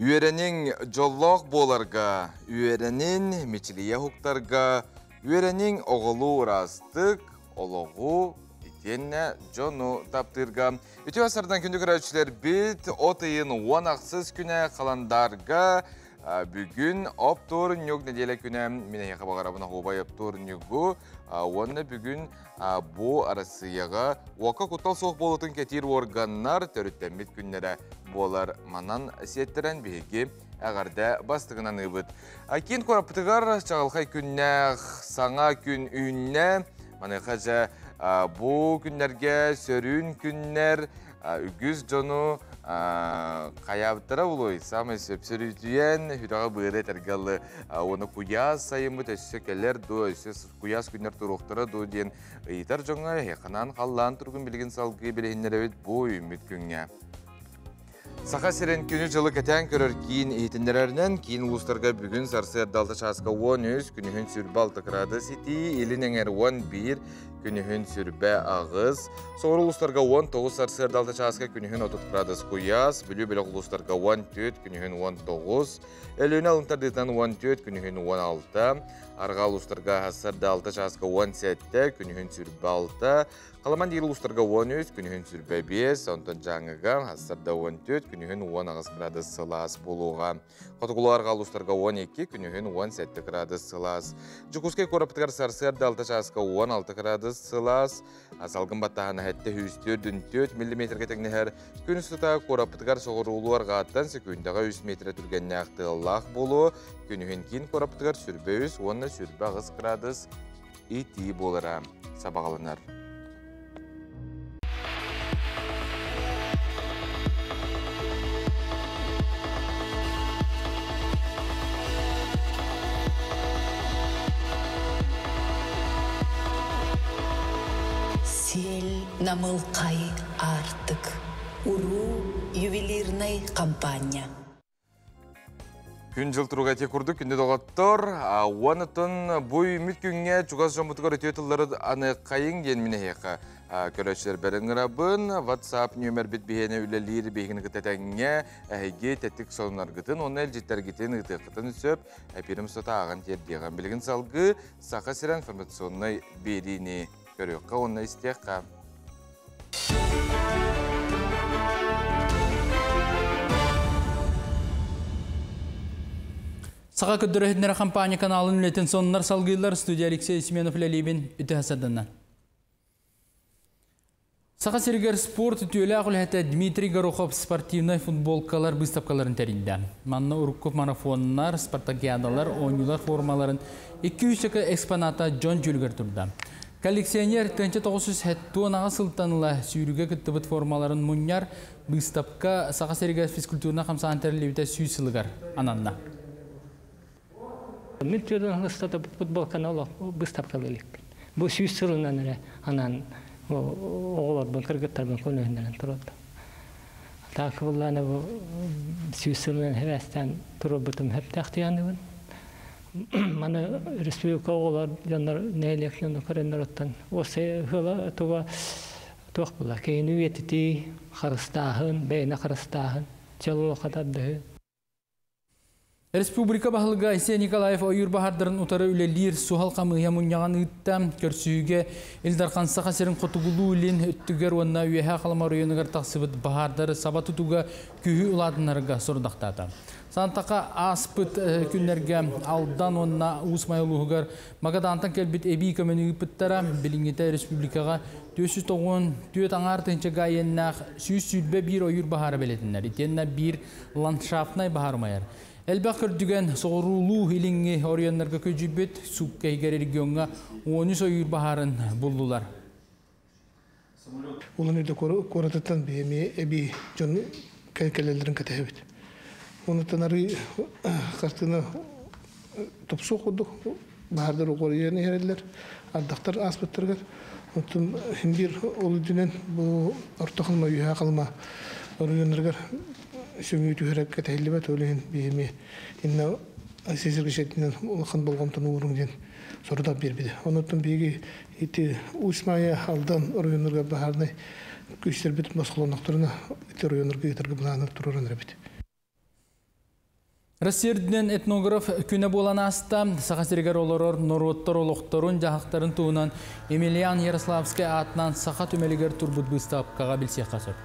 Үөрэниҥ дьоллоох буоларга, үөрэнин мичилийэ уһуктарга, үөрэниҥ оҕолуу ыраастык, олоҕу итиэннэ дьону таптыырга. Үтүө сардан күндү көрөөччүлэрбит, от ыйын 10 ахсыс күнэ халандаарга бүгүн оптуорунньук, нэдиэлэ күнэ. Мин эһиэхэ баҕарабын оһуобай оптуорунньугу уонна бүгүн бу Арассыыйаҕа уокка куттал суох буолуутун кэтиир органнар төрүттэммит күннэрэ буолар. Манан сиэттэрэн биһиги эҕэрдэ бастыгынан ыыбыт. Киин куораппытыгар чаҕылхай күннээх саҥа күн үүннэ. Маныаха дьэ бу күннэргэ сөрүүн күннэр үгүс дьону хайаабыттара булуй. Самый сөпсөрүтүйэн, хүрэҕи быары этэргэ уонна куйаас сайыммыт өссө кэлэр дуо, өссө куйаас күннэр туруохтара дуо диэн ыйытар дьоҥҥо эһиэханан халлаан тургун билигин салгыы билиһиннэрэбит бу үүммүт күҥҥэ. Саха сирин күнү-дьылы кэтээн көрөр киин иһитиннэрэринэн, киин улуустарга бүгүн сарсыарда 6 чааска 13, күнүһүн 26 градус итии, илин эҥэр 11, күнүһүн 28, соҕуруу улуустарга 19, сарсыарда 6 чааска күнүһүн 30 градус куйаас, Бүлүү бөлөх улуустарга 14, күнүһүн 19, Өлүөнэ алын тардыытынан 14, күнүһүн 16, арҕаа улуустарга сарсыарда 6 чааска 17, күнүһүн 26, Халаман диир улуустарга 13, күнүһүн 25, онтон Дьааҥыга сарсыарда 14, күнүһүн 18 градус сылаас буолуоҕа. Хотугулуу-арҕаа улуустарга 12, күнүһүн 17 градус сылаас. Дьокуускай куораппытыгар сарсыарда 6 чааска 16 градус сылаас, салгын баттааһына 704 миллиметргэ тэҥнэһэр. Күн устата куораппытыгар соҕуруулуу арҕааттан секундаҕа 3 метрэ түргэннээх тыаллаах буолуо. Күнүһүн киин куораппытыгар 23 уонна 28 градус итии буолара сабаҕаланар. Сиэл намылхай аартык уруу ювелирнай компания. Күн-дьыл туруга ити курдук күндү доҕоттор, уонутун бу үүммүт күҥҥэ чугас дьоммутугар үтүө тыллары аныаххайыҥ диэн мин эһиэхэ көрөөччүлэрбэр ыҥырабын. WhatsApp нүөмэрбит биһиэнэ үлэлиир, биһигини кытта тэҥҥэ эһиги тэттик сонуннаргытын уонна илдьиттэргитин ыытыаххытын сөп. Эпиирим устата ааҕан тиэрдиэҕим. Билигин салгыы Саха сирэ информационнай биэриини көрүөххэ уонна истиэххэ. Саха көрдөрөһүннэрэ компания каналын үлэтин сонуннар салгыылар. Студия Алексей Семенов үлэлиибин үтө сарданна. Саха сиригэр спорт үтүөлээх үлэһитэ Дмитрий Горохов спортивнай футболкалар выставкаларын тэрийдэ. Манна урукку марафоннар, спартакиадалар, оонньуулар формаларын 200 экспоната дьон дьүүлүгэр турда. Коллекционер 1970 сылтан ыла сүүрүүгэ кыттыбыт формаларын мунньар. Выставка Саха сиригэр физкультурнай хамсааһын тэриллибитэ 100 сылыгар ананна. Мин түрдөн ыстата футболканы олох выставкалыы иликпин. Бу 100 сылынан эрэ анаан оҕолорбун, кыргыттарбын көнөһүннэрэн тураллар. Так буллаана бу 100 сылынан хэвэстэн турбутум хэптээхтияныбын. Маны республика оҕолор дьоннор нэһилиэк дьоно көрөннөр оттон осы хыла туга туох була кейини үйэтити харыстааһын, бэйэни харыстааһын, чөл хатардыһы. Республика баһылыга Айсен Николаев ойуур баһаардарын утары үлэлиир суһал хамыыһыйа мунньаҕын ыытта. Көрсүһүүгэ Ил Дархан Саха сирин хотугулуу илин өттүгэр уонна Үөһээ Халыма оройуонугар тахсыбыт баһаардары саба тутууга күүһү улаатыннарарга сорудахтаата. Санаттахха, ааспыт күннэргэ Алдан уонна Уус Майа улууһугар Магадаантан кэлбит эбии көмөнү ыыппыттара. Билиҥҥитэ республикаҕа 494 аҥаар тыһыынча га иэннээх 121 ойуур баһаара бэлиэтэнэр. Итиэннэ биир ландшафтнай баһаар умайар. Элбэх көрдүгэн соҕуруулуу илиҥҥи оройуоннарга күөдьүйбүт. Суукка иһигэр региоҥҥа 13 ойуур баһаарын буллулар. Улан Удэ куоратыттан биһиэми эбии дьон кэлэллэрин кэтэһэбит. Онуттан арыы хартыына тупсуох курдук, баһаардар уҕарыйан иһэрэллэр, ардахтар ааспыттарыгар. Оттон биир ол үрдүнэн бу Орто Халыма, Үөһээ Халыма оройуоннарыгар сөҥүү түһэрэ кэтэһиллибэт, ол иһин биһиэми инна Сизергишетинен улахан болҕомтону ууруҥ диэн сорудах биэрбитэ. Онуттан биһиги ити Уус Маайа, Алдан оройуоннарыгар баһаарынай күүстэрбит босхолоннохторуна ити оройуоннарга ыытарга былаанар тураран эрэбит. Россия үрдүнэн этнограф күнэ буолан ааста. Саха сиригэр олорор норуоттар олохторун, дьаһахтарын туһунан Емельян Ярославскай аатынан Саха түмэлигэр турбут быыстапкаҕа билсиэххэ сөп.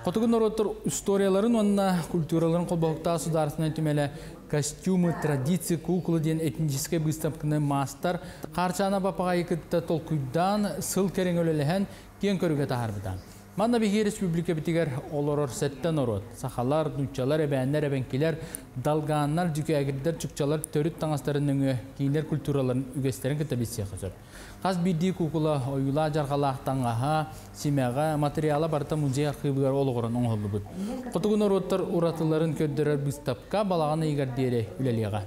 Хотугу норуоттар историяларын уонна культураларын холбоһуктаах судаарыстыбаннай түмэлэ «Костюмы, традиции, куклы» диэн этническэй быыстапканы маастар Хаарчаана Бапаҕайы кытта толкуйдаан, сыл кэриҥэ үлэлэһэн, киэҥ көрүүгэ таһаарбыта. Манна биһиги республикабытыгар олорор сэттэ норуот, сахалар, нууччалар, эбээннэр, эбэҥкилэр, долганнар, дьүкээгирдэр, чукчалар төрүт таҥастарын нөҥүө кинилэр культураларын үгэстэрин кытта билсиэххэ сөп. Хас биирдии куукула ойуулаах-дьарҕалаах таҥаһа, симэҕэ, материала барыта музей архыыбыгар олоҕуран оҥоһуллубут. Хотугу норуоттар уратыларын көрдөрөр быыстапка балаҕан ыйыгар диэри үлэлиэҕэ.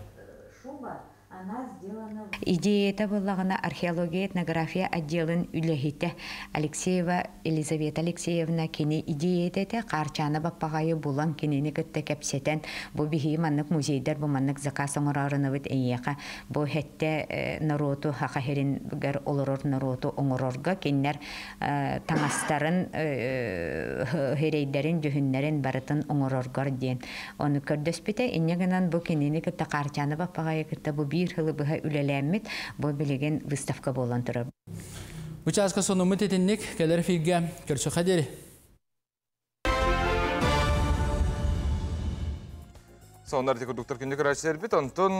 Идеята буоллаҕына археология этнография отделын үлэһитэ Алексеева Елизавета Алексеевна кини идеята этэ Хаарчаана Баппаҕайы булан кинини кытта кэпсэтэн бу биһиги маннык музейдар бу маннык заказ оҥороорунабыт эйиэхэ бу хэттэ норуоту Саха сирингэр олорор норуоту оҥорорго кинилэр таҥастарын хирэйдэрин дьүһүннэрин барытын оҥороргор диэн Ону көрдөспүтэ, инньэ гынан бу кинини кытта Хаарчаана Баппаҕайы кытта бу биир сылы быһа үлэлээммит, бу билигин выставка буолан турар. Участка сонуммут итинник, кэлэр эфиргэ көрсөххө диэри. Соннар курдуктар күндү көрөөччүлэрбит, онтон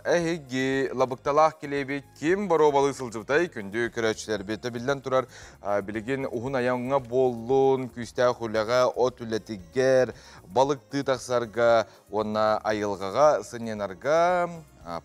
эһиги лабыкталаах килиэби ким боруобалыы сылдьыбытай күндү көрөөччүлэрбит биллэн турар билигин уһун айаҥҥа буоллун күүстээх үлэҕэ от үлэтигэр балыктыы тахсарга уонна айылҕаҕа сынньанарга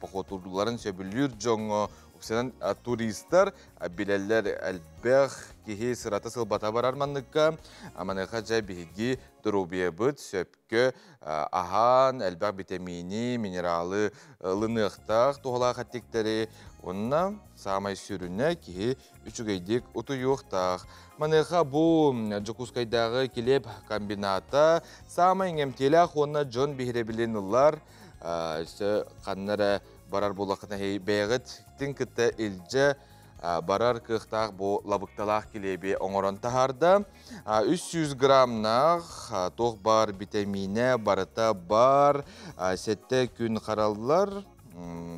походуларын сөбүлүүр дьоҥҥо уксанан туристар билэллэр элбэх киһи сырата сылбата барар манныкка маныаха дьэ биһиги доруобуйабыт сөпкө аһаан элбэх битэмиини минералы ылыныахтаах туһалаах эттиктэри уонна саамай сүрүнэ киһи үчүгэйдик утуйуохтаах. Маныаха бу Дьокуускайдааҕы килиэп комбината саамай иҥэмтиэлээх уонна дьон биһирэбилин ылар. Өссө ханна эрэ барар буоллаххытына бэйэҕитин кытта илдьэ барар кыахтаах бу лабыкталаах килиэби оҥорон таһаарда. 300 граммнаах туох баар битэмиинэ барыта бар, 7 күн хараллар,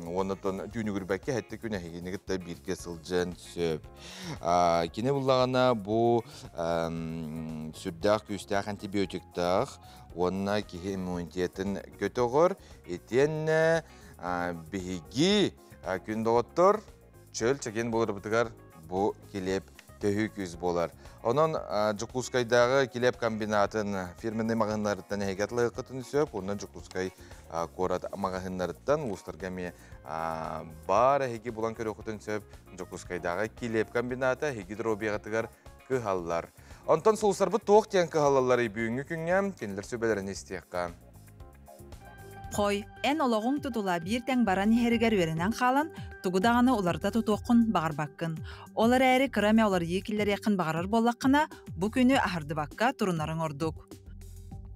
уоннатан түүнүгүрбэккэ хэттэ күн эһигини кытта бииргэ сылдьан сөп. Кини буллаҕына бу сүрдээх күүстээх антибиотиктаах уонна киһи иммунитетын көтөҕөр. Итиэннэ биһиги күн доҕоттор чөл чэгиэн буоларбытыгар бу килиэп төһүү күүс буолар. Онон Дьокуускайдааҕы килиэп комбинатын фирменный маҕаһыыннарыттан эһиги атылыаххытын сөп, уонна Дьокуускай куорат маҕаһыыннарыттан улуустарга эмиэ баар эһиги булан көрүөххүтүн сөп. Дьокуускайдааҕы килиэп комбината эһиги доруобуйаҕытыгар кыһаллар. Онтон сулустарбыт туох диэн кыһаллалларый бүгүҥҥү күҥҥэ кинилэр сүбэлэрин истиэххэ. Хой, эн олоҕуҥ тутула биир тэҥ баран иһэригэр үөрэнэн хаалан, тугу даҕаны уларыта тутуоххун баҕарбаккын. Ол эрээри кыра эмэ уларыйыы киллэриэххин баҕарар буоллаххына, бу күнү аһардыбакка турунарыҥ ордук.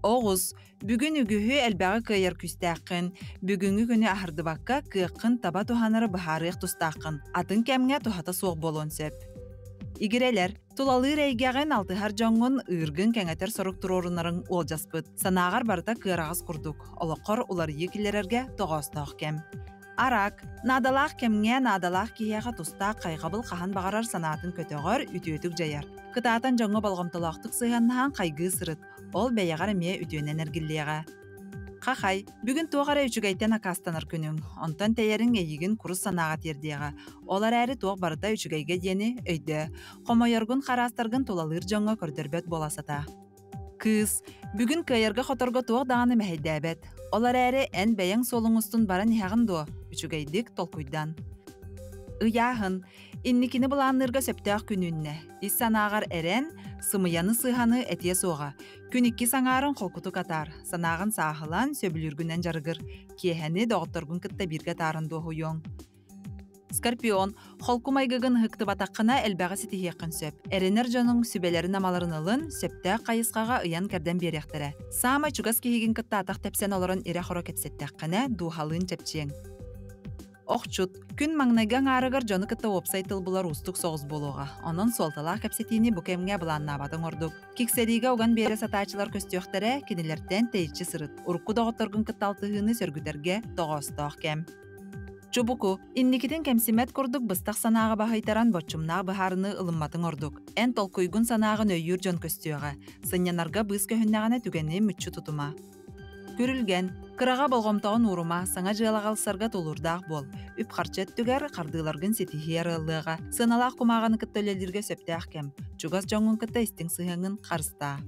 Оҕус, бүгүн үгүһү элбэҕи кыайар күүстээххин. Бүгүҥҥү күнү аһардыбакка кыаххын таба туһанары быһаарыах тустааххын. Атын кэмҥэ туһата суох буолуон сөп. Игирэлэр, Тулалыыр эйгэҕин алтыһар дьоҥҥун ыыргын кэҥэтэр сорук туруорунарыҥ уолдьаспыт. Санааҕар барыта кыараҕас курдук, олоххор уларыйыы киллэрэргэ тоҕоостоох кэм. Арак, наадалаах кэмҥэ наадалаах киһиэхэ тустаах хайҕабыл хаһан баҕарар санаатын көтөҕөр, үтүөтүк дьайар. Кытаатан дьоҥҥо болҕомтолоохтук сыһыаннаһан хайгыы сырыт, ол бэйэҕэр эмиэ үтүөнэн эргиллиэҕэ. Хахай, бүгүн туох эрэ үчүгэйтэн акаастанар күнүҥ, онтон тэйэриҥ эйигин курус санааҕа тиэрдиэҕэ. Ол эрээри туох барыта үчүгэйгэ диэни өйдөө. Хомойоргун хараастаргын тулалыыр дьоҥҥо көрдөрбөт буола сатаа. Кыыс, бүгүн кыайарга-хоторго туох даҕаны мэһэйдээбэт. Ол эрээри эн бэйэҥ суолуҥ устун баран иһэҕин дуо? Үчүгэйдик толкуйдан. Ыйааһын, Инникини былаанныырга сөптөөх күн үүннэ. Ис санааҕар эрэн, сымыйаны-сыыһаны этиэ суоҕа. Күн иккис аҥаарын холкутук атаар, санааҕын сааһылаан, сөбүлүүргүнэн дьарыгыр. Киэһэни доҕотторгун кытта бииргэ атааран дуоһуйуоҥ. Скорпион, холку майгыгын ыһыктыбатаххына элбэҕи ситиһиэххин сөп. Эрэнэр дьонуҥ сүбэлэрин-амаларын ылын, сөптөөх хайысхаҕа ыйан-кэрдэн биэриэхтэрэ. Саамай чугас киһигин кытта атах тэпсэн олорон ирэ-хоро кэпсэттэххинэ, дууһалыын чэпчиэҥ. Охчут, күн маҥнайгы аҥаарыгар дьону кытта уопсай тыл булар уустук соҕус буолуоҕа. Онон суолталаах кэпсэтиини бу кэмҥэ былааннаабатыҥ ордук. Киксэриигэ уган биэрэ сатааччылар көстүөхтэрэ, кинилэртэн тэйиччи сырыт. Урукку доҕотторгун кытта алтыһыыны сөргүтэргэ тоҕоостоох кэм. Чубуку, инникитин кэмсиммэт курдук быстах санааҕа баһыйтаран боччумнаах быһаарыныы ылымматыҥ ордук. Эн толкуйгун санааҕын өйүүр дьон көстүөҕэ. Сынньанарга быыс көһүннэҕинэ түгэни мүччү тутума. Күрүлгэн, кыраҕа болҕомтоҕун уурума, саҥа дьыалаҕа ылсарга тулуурдаах буол. Үп-харчы өттүгэр хардыыларгын ситиһии арыаллыаҕа. Сыаналаах кумааҕыны кытта үлэлииргэ сөптөөх кэм. Чугас дьоҥҥун кытта истиҥ сыһыаҥҥын харыстаа.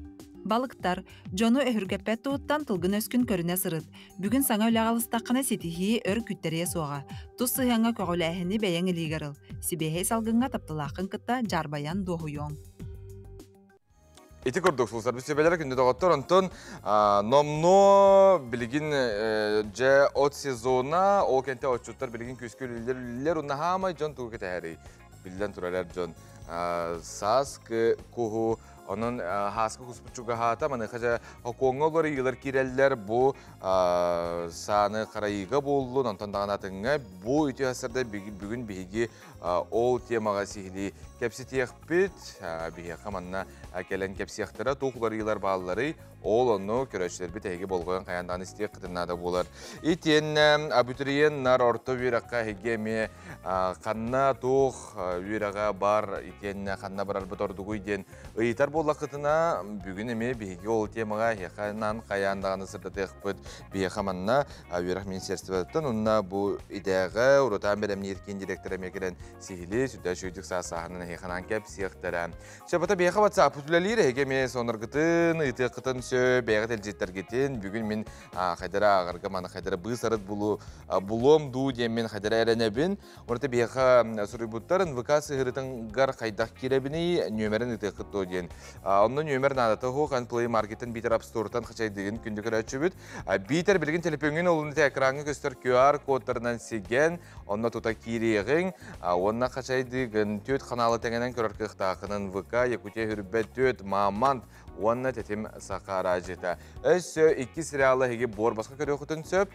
Балыктар, дьону өһүргэппэт туһуттан тылгын-өскүн көрүнэ сырыт. Бүгүн саҥа үлэҕэ ылыстаххына ситиһии өр күүттэриэ суоҕа. Тус сыһыаҥҥа көҕүлээһини бэйэҥ илиигэр ыл. Сибиэһэй салгыҥҥа тапталааххын кытта дьаарбайан дуоһуйуоҥ. Ити курдук сулсарбыт сүбэлэрэ күндү доҕоттор. Онтон номнуо билигин дьэ от сезона, ол кэнтэ отчуттар билигин күүскэ үлэлэр үлэлэр унаһаамай дьон тугу кэтэһэрий? Биллэн турар дьон сааскы куһу онон хааскы куспут чугаһаата маныаха дьэ окуоҥҥа олорыйыылар киирэллэр бу сааны харайыыга буоллун онтон даҕаны атыҥҥа бу үтүө сарда бүгүн биһиги Ол темаҕа сиһилии кэпсэтиэхпит. Биһиэхэ манна кэлэн кэпсиэхтэрэ туох уларыйыылар баалларый? Ол онну көрөөччүлэрбит эһиги болҕойон хайаан даҕаны истиэххитин наада буолар. Итиэннэ абитуриеннар орто үөрэххэ эһиги эмиэ ханна туох үөрэҕэ бар итиэннэ ханна барарбыт ордугуй диэн ыйытар буоллаххытына, бүгүн эмиэ биһиги ол темаҕа эһиэхэ наан хайаан даҕаны сырдатыахпыт. Биһиэхэ манна үөрэх министерствотыттан уонна бу идээҕэ урутаан бэлэмниир киин директора эмиэ кэлэн сиһилии сүрдээх үчүгэйдик саас-сааһынан эһиэхэ кэпсиэхтэрэ. Сөбөтө биһиэхэ WhatsApp үлэлиир эһиги эмиэ соноргытын, ыытыаххытын сөп, бэйэҕит илдьиттэргитин бүгүн мин хайдара ааҕарга маны хайдара быыс-арыт булуом дуу диэн мин хайдара эрэнэбин. Ураты биһиэхэ суруйбуттар НВК сыһыарытыгар хайдах киирэбиний, нүөмэрин ыытыаххыт дуо диэн. Онно нүөмэр наадата суох, Play Market-тан биитэр App Store-тан хачайдыгын күндү көрөөччүбүт. Биитэр билигин телефоҥҥун олун экраҥҥа көстөр QR кодтарынан сигэн, онно тута киириэҕиҥ, уонна хачайдыгын түөрт ханаалы тэҥинэн көрөр кыахтааххын НВК, Якутия Хүрбэ түөрт, Мамонт уонна Тэтим Саха араадьыйата. Өссө икки сериалы эһиги буор басқа көрүөххүтүн сөп.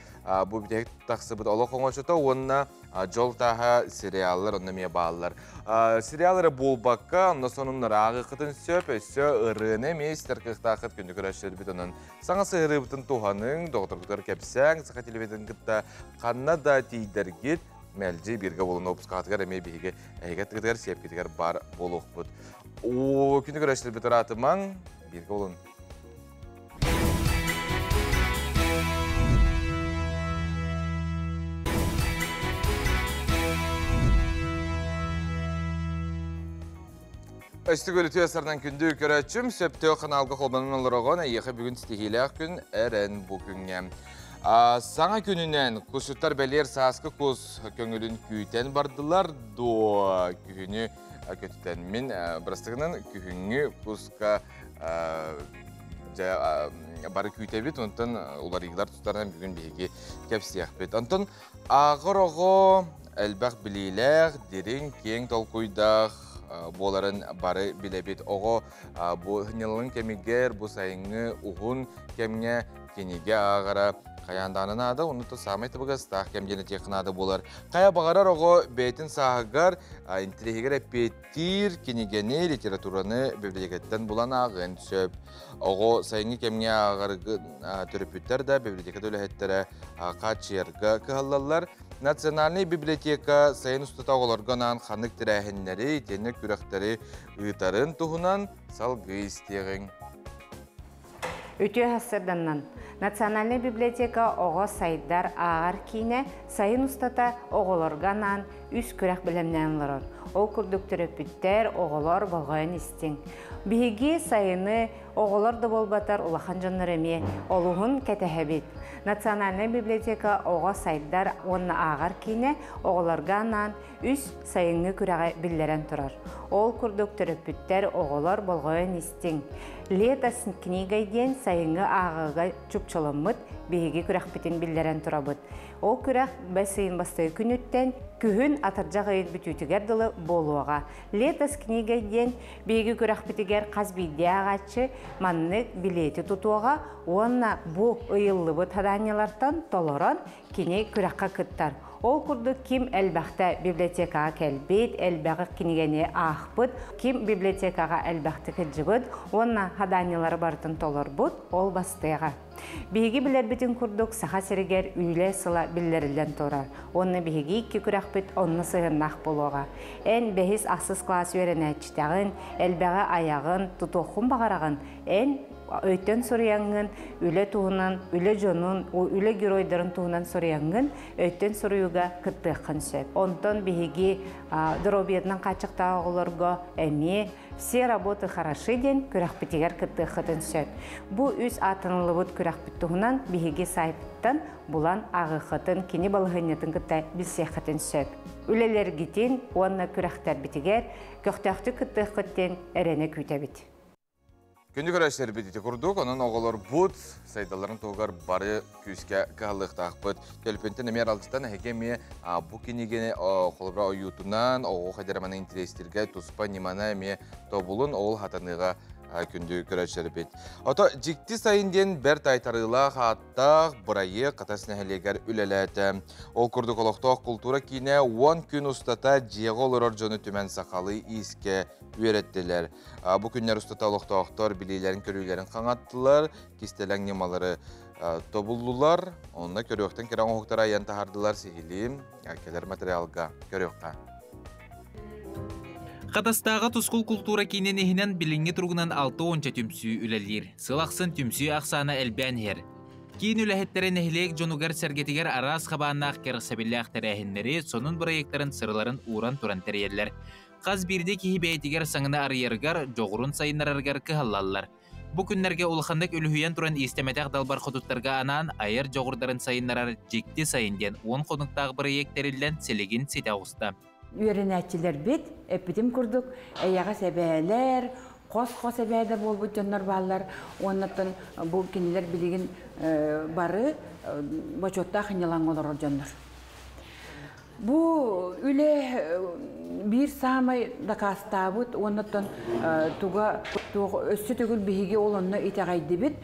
Бу бүтэһик тахсыбыт олох оҥочото уонна Дьол тааһа сериаллар онно эмиэ бааллар. Сериал эрэ буолбакка, онно сонуннары ааҕыаххытын сөп, өссө ырыаны эмиэ истэр кыахтааххыт күндү көрөөччүлэрбит онон саҥа сыһырыыбытын туһаныҥ, доҕотторгутугар кэпсээҥ, саха телевизорын кытта ханна да тиийдэргит, мэлдьи бииргэ буолан выпускаҕытыгар эмиэ биһиги эһиги аттыгытыгар сиэпкитигэр баар буолуохпут. Оо, күндү көрөөччүлэрбит ыраатымаҥ, бииргэ буолун. Өстүк өлүтүө сарынан күндү көрөөччүм, сөптөөх ханаалга холбонон олороҕун, эйиэхэ бүгүн ситиһиилээх күн эрэн бу күҥҥэ. Саҥа күнүнэн кусчуттар бэлиэр сааскы кус көҥүлүн күүтэн бардылар дуо күһүнү көтүтэн мин бырастыгынан күһүҥҥү куска дьэ бары күүтэбит, онтон уларыйыылар тустарынан бүгүн биһиги кэпсиэхпит. Онтон ааҕар оҕо элбэх билиилээх, дириҥ, киэҥ толкуйдаах буоларын бары билэбит. Оҕо бу ньылын кэмигэр, бу сайыҥҥы уһун кэмҥэ кинигэ ааҕара хайаан даҕаны наада, онно саамай табыгастаах кэм диэн этиэххэ наада буолар. Хайа баҕарар оҕо бэйэтин сааһыгар интэриэһигэр эппиэт Тиир кинигэни, литератураны библиотекаттан булан ааҕыан сөп. Оҕо сайыҥҥы кэмҥэ ааҕарга төрөппүттэр да, библиотека да үлэһиттэрэ хааччыйарга кыһаллаллар. Национальнай библиотека сайын устата оҕолорго анаан ханнык тэрээһиннэри, итиэннэ күрэхтэри ыытарын туһунан салгыы истиэҕиҥ. Үтүө сарсыарданнан Национальнай библиотека оҕо сайдар ааҕар киинэ сайын устата оҕолорго анаан үс күрэх бэлэмнээн олорор. Ол курдук төрөппүттэр, оҕолор болҕойон истиҥ. Биһиги сайыны оҕолор да буолбатар улахан дьоннор эмиэ олуһун кэтэһэбит. Национальнай библиотека оҕо сайдар уонна ааҕар киинэ оҕолорго анаан үс сайыҥҥы күрэҕи биллэрэн турар. Ол курдук төрөппүттэр, оҕолор болҕойон истиҥ. Лето с книгой диэн сайыҥҥы ааҕыыга чупчуламмыт биһиги күрэхпитин биллэрэн турабыт. Ол күрэх бэс ыйын бастакы күнүттэн күһүн атырдьах ыйын бүтүүтүгэр дылы буолуоҕа. Лето с книгой диэн биһиги күрэхпитигэр хас биирдии ааҕааччы маннык билиэти тутуоҕа уонна бу ыйыллыбыт хадаанньалартан толорон кини күрэххэ кыттар. Ол курдук ким элбэхтэ библиотекаҕа кэлбит, элбэҕи кинигэни аахпыт, ким библиотекаҕа элбэхтик сылдьыбыт уонна хадаанньалары барытын толорбут, ол бастыаҕа. Биһиги билэрбитин курдук Саха сиригэр үлэ сыла биллэриллэн турар. Уонна биһиги икки күрэхпит онно сыһыаннаах буолуоҕа. Эн бэһис ахсыс класс үөрэнээччитэҕин, элбэҕи айаҕын, тутуоххун баҕараҕын, эн өйтөн суруйаҥҥын, үлэ туһунан, үлэ дьонун, үлэ геройдарын туһунан суруйаҥҥын, өйтөн суруйууга кыттыаххын сөп. Онтон биһиги доруобуйатынан хааччахтаах оҕолорго эмиэ «Все работы хороши» диэн күрэхпитигэр кыттыаххытын сөп. Бу үс ааттаныллыбыт күрэхпит туһунан биһиги сайтыттан булан ааҕыаххытын, кини балаһыанньатын кытта билсиэххитин сөп. Үлэлэргитин уонна күрэхтэрбитигэр көхтөөхтүк кыттыаххыт диэн эрэнэ күүтэбит. Күндү көрөөччүлэрбит ити курдук, онон оҕолорбут сайдалларын туһугар бары күүскэ кыһаллыахтаахпыт. Төлөпүөнтэн эмиэ аралдьытан эһиги эмиэ бу кинигэни холобура ойуутунан оҕо хайдараманы интэриэстиргэ туспа ньыманы эмиэ тобулун ол хатаныыга күндү көрөөччүлэрбит. Ото Дьикти сайын диэн бэрт айтарыылаах ааттаах бырайыак Хатас нэһилиэгэр үлэлээтэ. Ол курдук олохтоох култуура киинэ 10 күн устата дьиэҕэ олорор дьону түмэн сахалыы иискэ үөрэттилэр. Бу күннэр устата олохтоохтор билиилэрин-көрүүлэрин хаҥаттылар, кистэлэҥ ньымалары тобуллулар. Онно көрүөхтэн кэрэ оҥоһуктары айан таһаардылар сиһилии кэлэр материалга көрүөххэ. Хатастааҕы Тускул култуура киинин иһинэн билиҥҥи туругунан 60 түмсүү үлэлиир. Сыл ахсын түмсүү ахсаана элбээн иһэр. Киин үлэһиттэрэ нэһилиэк дьонугар-сэргэтигэр араас хабааннаах кэрэхсэбиллээх тэрээһиннэри, сонун бырайыактарын сыраларын ууран туран тэрийэллэр. Хас биирдии киһи бэйэтигэр саҥаны арыйарыгар, дьоҕурун сайыннарарыгар кыһаллаллар. Бу күннэргэ улаханнык үлүһүйэн туран иистэмэтэх далбар хотуттарга анаан айар дьоҕурдарын сайыннарар Дьикти сайын диэн 10 хонуктаах бырайыак тэриллэн силигин ситэ оҕуста. Үөрэнээччилэрбит, эппитим курдук, эйэҕэс эбээлэр, хос-хос эбээлэр буолбут дьоннор бааллар. Уоннаттан бу кинилэр билигин бары бочуоттаах ынньалаҥҥа олорор дьоннор. Бу үлэ биир саамай дакаастаабыт уоннаттан туга туох өссө төгүл биһиги ол онно итэҕэйдибит.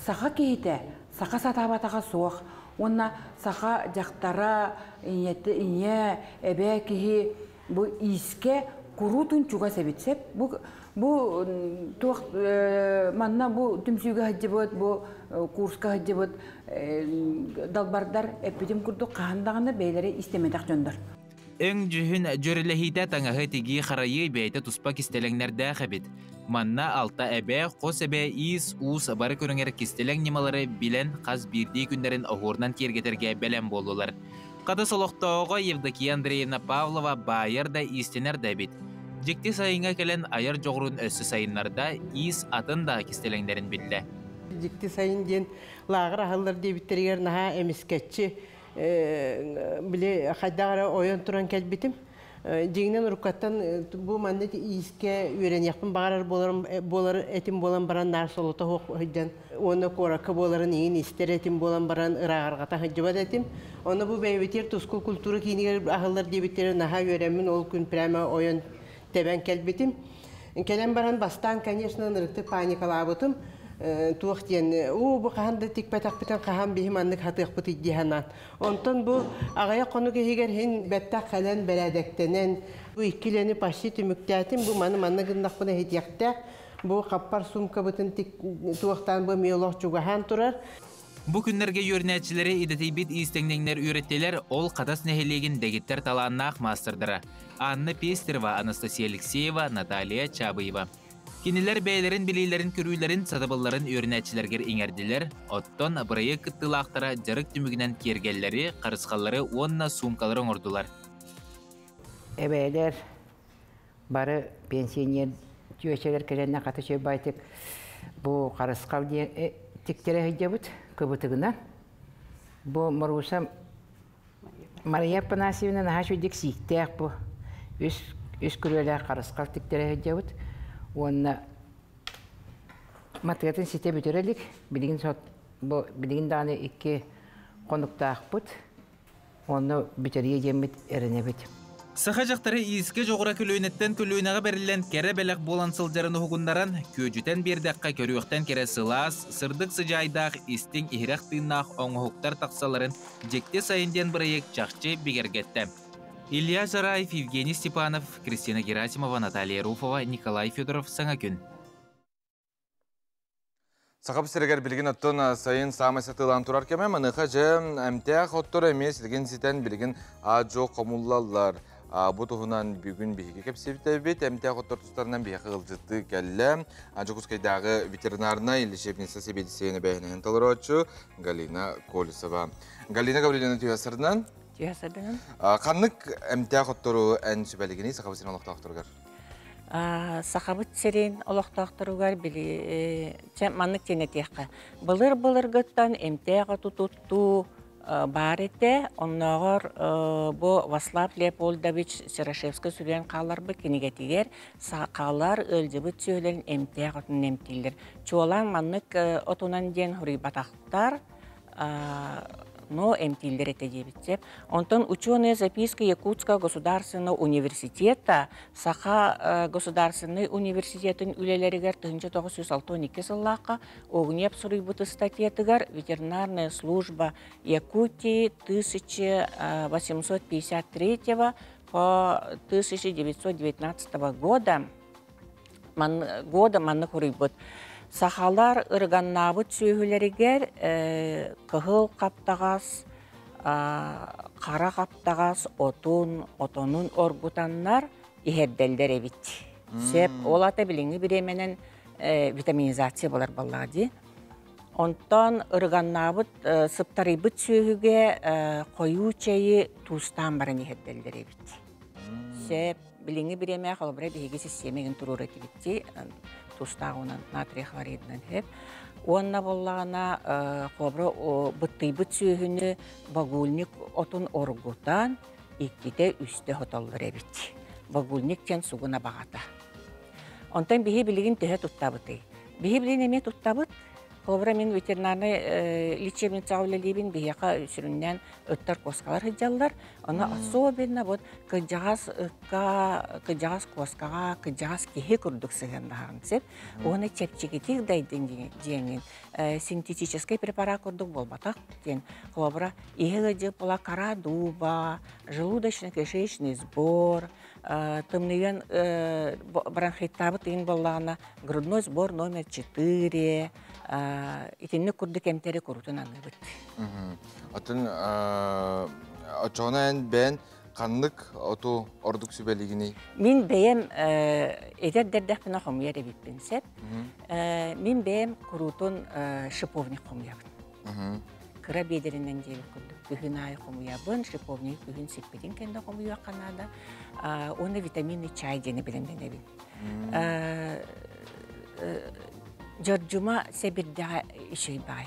Саха киһитэ саха сатаабатаҕа суох уонна саха дьахтара ийэтэ ийэ эбээ киһи бу иискэ куруутун чугас эбит сөп. Бу Бу туох манна бу түмсүүгэ сылдьыбыт, бу курска сылдьыбыт далбардар эппитим курдук хаһан даҕаны бэйэлэрэ истэмэтэх дьоннор. Өҥ дьүһүн дьүөрэлэһиитэ таҥаһы тигии харайыы бэйэтэ туспа кистэлэҥнэрдээх эбит. Манна алта эбэ, хос эбэ, иис, уус бары көрүҥэр кистэлэҥ ньымалары билэн хас биирдии күннэрин оһуорунан киэргэтэргэ бэлэм буоллулар. Хатас олохтооҕо Евдокия Андреевна Павлова баайар да иистэнэр да эбит. Дьикти сайыҥҥа кэлэн айар дьоҕурун өссө сайыннарда, иис атын да кистэлэҥнэрин биллэ. Дьикти сайын диэн лааҕыр аһыллар диэбиттэригэр наһаа эмискэччи били хайдах эрэ ойон туран кэлбитим. Дьиҥинэн уруккаттан бу маннык иискэ үөрэниэхпин баҕарар буоларым буолар этим буолан баран наар солото суох сылдьан уонна куоракка буоларын иҥин истэр этим буолан баран ырааҕырҕата сылдьыбат этим. Онно бу бэйэбитигэр Тускул культура киинигэр аһыллар диэбиттэрэ наһаа үөрэммин ол күн прямо ойон тэбэн кэлбитим. Кэлэн баран бастаан, конечно, ынырыктык паникалаабытым. Туох диэн, уу бу хаһан да тикпэтэхпитин хаһан биһи маннык хатыахпытый дии санаан. Онтон бу аҕыйах хонук иһигэр иһин бэттэх кэлэн бэрээдэктэнэн, бу иккилэни почти түмүктээтим, бу маны манна гыннахпына иһитиэхтээх, бу хаппар суумкабытын туохтаан бу эмиэ олох чугаһаан турар. Бу күннэргэ үөрэнээччилэри идэтийбит иистэҥнэҥнэр үөрэттилэр, ол Хатас нэһилиэгин дэгиттэр талааннаах маастардара Анна Пестерова, Анастасия Алексеева, Наталья Чабыева. Кинилэр бэйэлэрин билиилэрин-көрүүлэрин, сатабылларын үөрэнээччилэргэр иҥэрдилэр, оттон бырайыак кыттыылаахтара дьарык түмүгүнэн киэргэллэри, харысхаллары уонна суумкалары оҥордулар. Эбээлэр бары пенсионер түөчэлэр кэлэннэ хата үчүгэй бу харысхал диэн тиктэрэ сылдьабыт кыбытыгынан. Бу Маруса Мария Афанасьевна наһаа үчүгдик сииктээх бу үс үс күрүөлээх харысхал тиктэрэ сылдьабыт уонна матыатын ситэ бүтэрэ илик билигин сот бу билигин даҕаны икки хонуктаахпыт онно бүтэриэ диэммит эрэнэбит. Саха дьахтара иискэ дьоҕура көлүөнэттэн көлүөнэҕэ бэриллэн кэрэ бэлэх буолан сылдьарын уһугуннаран, күөдьүтэн биэрдэххэ көрүөхтэн кэрэ сылаас, сырдык сыдьаайдаах, истиҥ иһирэх тыыннаах оҥоһуктар тахсалларын Дьикти сайын диэн бырайыак чахчы бигэргэттэ. Илья Жараев, Евгений Степанов, Кристина Герасимова, Наталья Руфова, Николай Федоров «Саҥа күн». Саха сиригэр билигин оттон сайын саамай сатыылаан турар кэмэ маныаха дьэ эмтээх оттор эмиэ силигин ситэн билигин аа-дьуо хомуллаллар. Бу туһунан бүгүн биһиги кэпсэбитэбит. Эмтээх оттор тустарынан биһиэхэ ыалдьыттыы кэллэ. Дьокуускайдааҕы ветеринарнай лечебница сэбиэдиссэйин эбээһинэһин толорооччу Галина Колесова. Галина Гаврильевна түһэ Түһэ сырдынан. Ханнык эмтээх оттору эн сүбэлигиний Саха сирин олохтоохторугар? Сахабыт сирин олохтоохторугар били чэ маннык диэн этиэххэ. Былыр-былыргыттан эмтээх оту туттуу баар этэ. Оннооҕор бу Васлав Леопольдович Серошевскай сүрүйэн хаалларбыт кинигэтигэр саахалар ыалдьыбыт сүөһүлэрин эмтээх отунан эмтииллэр. Чуолаан маннык отунан диэн суруйбатахтар. Но эмтииллэр этэ диэбит. Онтон ученые записки Якутского государственного университета Саха государственный университетын үлэлэригэр 1962 сыллаахха Огнев суруйбут ыстатыйатыгар ветеринарная служба Якутии 1853 по 1919 года года маннык суруйбут. Сахалар ырыганнаабыт сүөһүлэригэр кыһыл хаптаҕас, хара хаптаҕас отун, отонун оргутаннар иһэрдэллэр эбит. Сөп, ол ата билиҥҥи бириэмэнэн витаминизация болар баллаҕа дии. Онтон ырыганнаабыт, сыптарыйбыт сүөһүгэ хойуу чэйи туустаан баран иһэрдэллэр эбит. Сөп, билиҥҥи бириэмэ холобура биһиги систиэмэгин туруора этибит тустааҕынан натрий хлоридынан сөп. Уонна буоллаҕына холобура быттыйбыт сүөһүнү багульник отун оргутан иккитэ үстэ хотоллор эбит. Багульник диэн сугун абаҕата. Онтон биһи билигин төһө туттабытый? Биһи билигин эмиэ туттабыт. Холобура мин ветеринарнай лечебницаҕа үлэлиибин, биһиэхэ сүрүннээн ыттар куоскалар сылдьаллар. Ону особенно вот кырдьаҕас ыкка, кырдьаҕас куоскаҕа, кырдьаҕас киһи курдук сыһыаннаһаҕын сөп. Уонна чэпчэкитик дайдын диэҥин синтетическэй препарат курдук буолбатах диэн. Холобура, иһи ыдьып була кара дуба, желудочно-кишечный сбор, тымныйан бронхиттаабыт ыйын буоллаҕына грудной сбор номер 4 итинник курдук эмтэри курутун аныыбыт. Атын оччоҕуна эн бэйэн ханнык оту ордук сүбэлигиний? Мин бэйэм эдэр дэрдэхпинэ хомуйар эбиппин сөп. Мин бэйэм куруутун шиповник хомуйабын. Кыра биэдэринэн диэбит курдук күһүн аайы хомуйабын, шиповник күһүн сиппитин кэннэ хомуйуохха наада. Уонна витаминный чай диэни бэлэмнэнэбин. Дьордьума сэбирдэҕэ үчүгэй баай.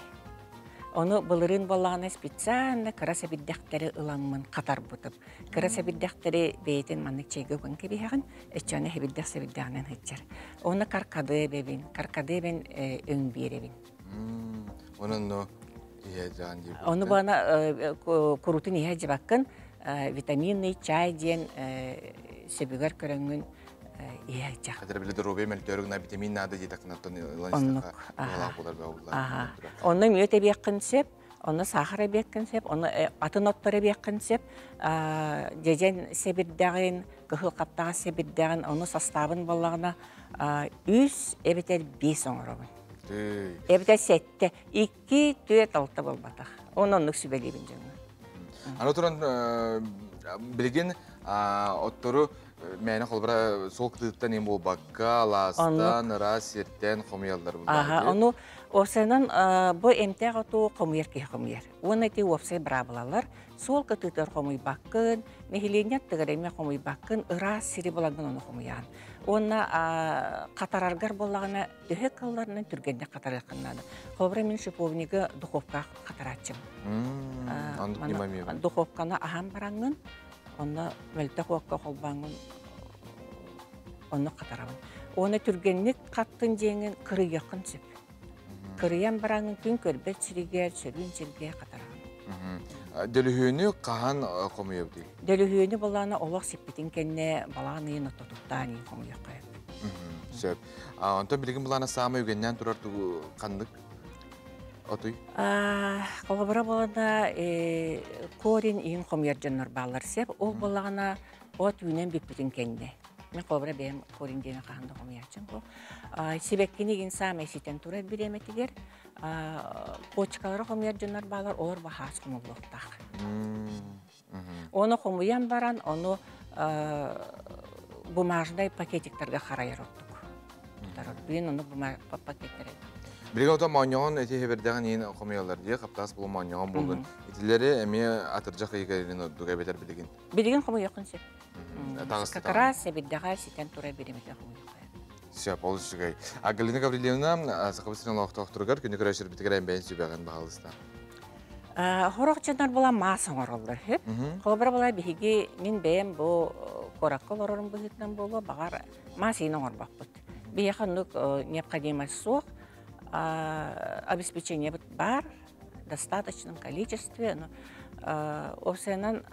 Ону былырыын буоллаҕына специально кыра сэбирдэхтэри ыламмын хатарбытым. Кыра сэбирдэхтэри бэйэтин маннык чэйгэ уган кэбиһэҕин, өччөөнө сэбирдэх сэбирдэҕинэн сылдьар. Уонна каркады эбэбин, каркады эбэн өҥ биэрэбин. Онон но иһэ дьаан диир. Ону бана курутун иһэ дьыбаккын витаминный чай диэн сөбүгэр көрөҥҥүн иһэ дьах. Хатыр били доруобуйа мөлтөөрүгүнэ витамин наада диэтэххинэ ылан Оннук. Туһалаах буолар. Онно мүөт эбиэххин сөп, онно саахар эбиэххин сөп, онно атын оттор эбиэххин сөп. Дьэдьэн сэбирдэҕин, кыһыл хаптаҕас сэбирдэҕин, ону састаабын буоллаҕына үс эбэтэр биэс оҥоробун. Эбэтэр сэттэ, икки, түөрт, алта буолбатах. Оны оннук сүбэлиибин дьоҥҥо. Аны туран билигин оттору мээнэ холбура суол кытыыттан им буолбакка, алаастан, ыраас сиртэн хомуйаллар Аха, ону уопсайынан бу эмтээх оту хомуйар киһи хомуйар. Уонна ити уопсай быраабылалар суол кытыытыгар хомуйбаккын, нэһилиэнньэ аттыгар эмиэ хомуйбаккын, ыраас сири булаҥҥын ону хомуйаҕын. Уонна хатараргар буоллаҕына төһө кылларынан түргэнник хатарыаххын наада. Холобура мин шиповнигы духовкаҕа хатарааччым. Духовканы аһан бараҥҥын, онно мөлтөх уокка холбооҥҥун онно хатарабын. Уонна түргэнник хаттын диэҥин кырыйыаххын сөп. Кырыйан бараҥҥын күн көрбөт сиригэр, сөрүүн сиргэ хатараҕын. Дөлүһүөнү хаһан хомуйабытый? Дөлүһүөнү боллаана олох сиппитин кэннэ балаан ыйын оттотуттаан иин хомуйуохха. Сөп. Онтон билигин булаана саамай үгэннээн турар тугу ханнык отуй? Холобура болана корень иин хомуйар дьоннор бааллар сеп. Ол боллаҕына от үүнэн бүппүтүн кэннэ. Мен холобура бэйэм корень диэни хаһан да хомуйааччым бу. Сибэккини иин саамай ситэн турар бириэмэтигэр почкалары хомуйар дьоннор баалар, олор баһаас хомуллуохтаах. Оны хомуйан баран, ону бумажный пакетиктарга харайар оттук. Быын ону пакеттер. Билиги ото моонньоҕон эти хебердэҕин иин хомуйаллар дии, хаптаас булу моонньоҕон булдун. Итилери эмиэ атырдьах ыйыгарын ордук эбэтэр билигин. Билигин хомуйуоххун сөп. Как раз себирдэҕэ ситэн тура биримите хомуйуохха. Сөп, ол үчүгэй. А Галина Гаврильевна, Сахабыт сирин олохтоохторугар күнү көрөшүрбүтүгэр эмбэйин сүбэҕин баһалыста. Хорох дьоннор була маас оҥороллор үһү. Холобура була биһиги мин бэйэм бу куоракка олорорум быһыытынан буолуо, баҕар маас иин оҥорбоппут. Биһиэхэ оннук необходимость суох. Обеспечение баар в достаточном количестве. Уопсайынан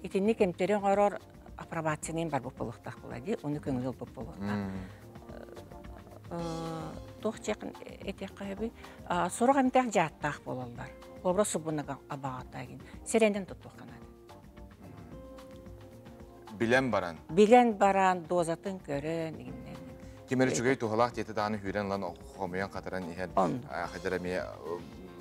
итинник эмтэри оҥорор апробацияны барбыт буолуохтаах буолла дии, ону көҥүл ылбыт буолуохтаах. Туох дьиэхин этиэххэ сөбүй? Сорох эмтээх дьааттаах буолаллар. Холобура субунага абаҕатаагин. Сэрэнэн туттуохха наада. Билэн баран. Билэн баран, дозатын көрөн, игиннэн. Ким эрэ үчүгэй туһалаах диэти даҕаны хүүрэн ылан хомуйан хатаран иһэн хадьар эмиэ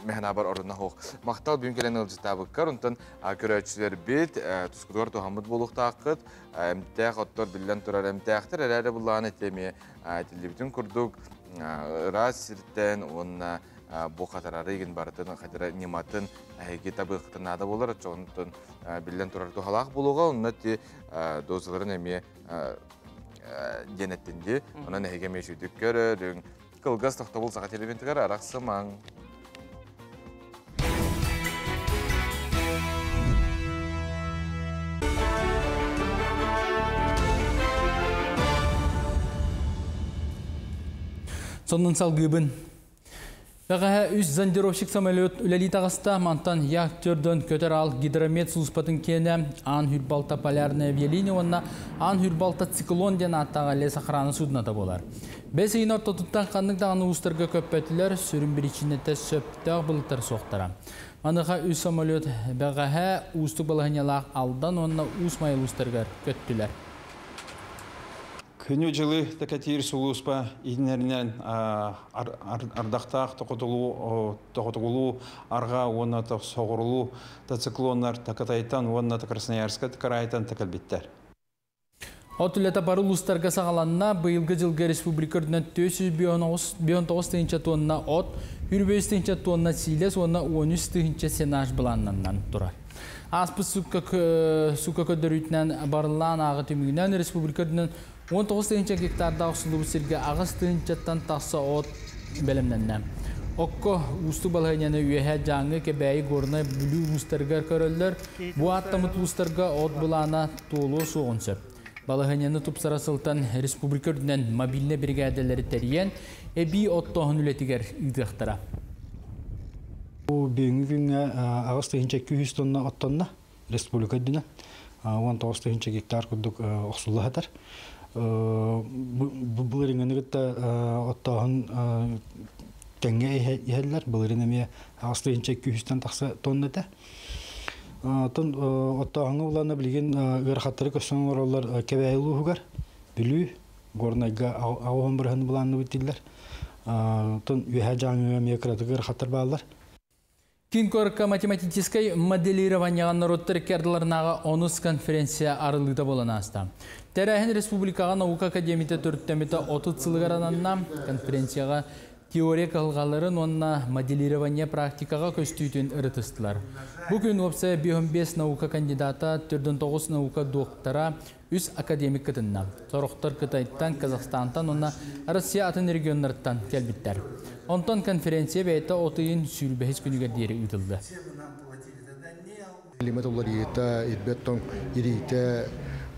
мэхэнабар орунна хоох. Махтал бүгүн кэлэн ыалдьыттаабыккар, онтон көрөөччүлэрбит тускутугар туһаммыт буолуохтааххыт. Эмтээх оттор биллэн турар эмтээхтэр эрээри буллаҕына ити эмиэ этиллибитин курдук ыраас сиртэн уонна бу хатарары игин барытын хадьара ньыматын эһиги табыаххытын наада буолар оччоҕунтон биллэн турар туһалаах буолуоҕа онно ти дозаларын эмиэ диэн эттин дии онон эһиги эмиэ үчүгдүк көрөрүҥ кылгас тохтобул саха телевизорыгар арахсымаҥ. Сонун салгыыбын. Бэҕэһээ үс зондировщик самолет үлэлии таҕыста. Мантан Як төрдөн көтөр аал гидромет сулууспатын киэнэ Аан Хүрбалта полярная авиалиния уонна Аан Хүрбалта циклон диэн ааттаах лес охрана судната буолар. Бэс ыйын ортотуттан ханнык даҕаны уустарга көппөтүлэр, сүрүн биричиинэтэ сөптөөх былыттар суохтара. Маныаха үс самолет бэҕэһээ уустук балаһыанньалаах Алдан уонна Уус Майа улуустарыгар көттүлэр. Күнү-дьылы тэкэтиир сулууспа иһинэринэн ардахтаах тоҕотугулуу арҕаа уонна соҕурулуу циклоннар Такатайтан уонна Красноярскай кыраайтан тэкэлбиттэр. От үлэтэ бары улуустарга саҕаланна. Быйылгы дьылга республика үрдүнэн 459 тыһыынча тонна от, 25 тыһыынча тонна сиилэс уонна 13 тыһыынча сенаж былааннанан турар. Ааспыт сука көрдөрүүтүнэн барыллаан ааҕы түмүгүнэн республика үрдүнэн 19 тыһыынча гектардаах охсуллубут сиргэ 8 тыһыынчаттан тахса от бэлэмнэннэ. Окко уустук балаһыанньаны Үөһээ Дьааҥы, Кэбээйи, Горнай, Бүлүү улуустарыгар көрөллөр. Бу ааттаммыт улуустарга от былаана туолуо суоҕун сөп. Балаһыанньаны тупсара сылтан республика үрдүнэн мобильнай биригээдэлэри тэрийэн, эбии оттооһун үлэтигэр ыытыахтара. Бу бүгүҥҥү күҥҥэ 8 200 тонна оттонно республика үрдүнэн. 19 тыһыынча гектар курдук охсулла сытар. Былырыыҥҥыны кытта оттооһун тэҥҥэ иһэллэр. Былырыын эмиэ 8 200-тэн тахса тонна этэ. Оттон оттооһуҥҥа улаана билигин ыарахаттары көрсөн олороллор Кэбээйи улууһугар, Бүлүү, Горнайга 80 бырыһыан былаанныбыт дииллэр. Оттон Үөһээ Дьааҥыга эмиэ кыратык ыарахаттар бааллар. Киин куоракка математическай моделированияҕа норуоттар икки ардыларынааҕы онус конференция арыллыыта буолан ааста. Тэрээһин республикаҕа наука академията төрүттэммитэ 30 сылыгар ананна. Конференцияҕа теория кыһалҕаларын уонна моделирование практикаҕа көстүүтүн ырытыстылар. Бу күн уопсайа 55 наука кандидата, 49 наука доктора, үс академик кытынна. Сорохтор Кытайтан, Казахстантан уонна Россия атын регионнарыттан кэлбиттэр. Онтон конференция бэйэтэ от ыйын 25 күнүгэр диэри ыытылды. Климат уларыйыыта, ирбэт тоҥ ириитэ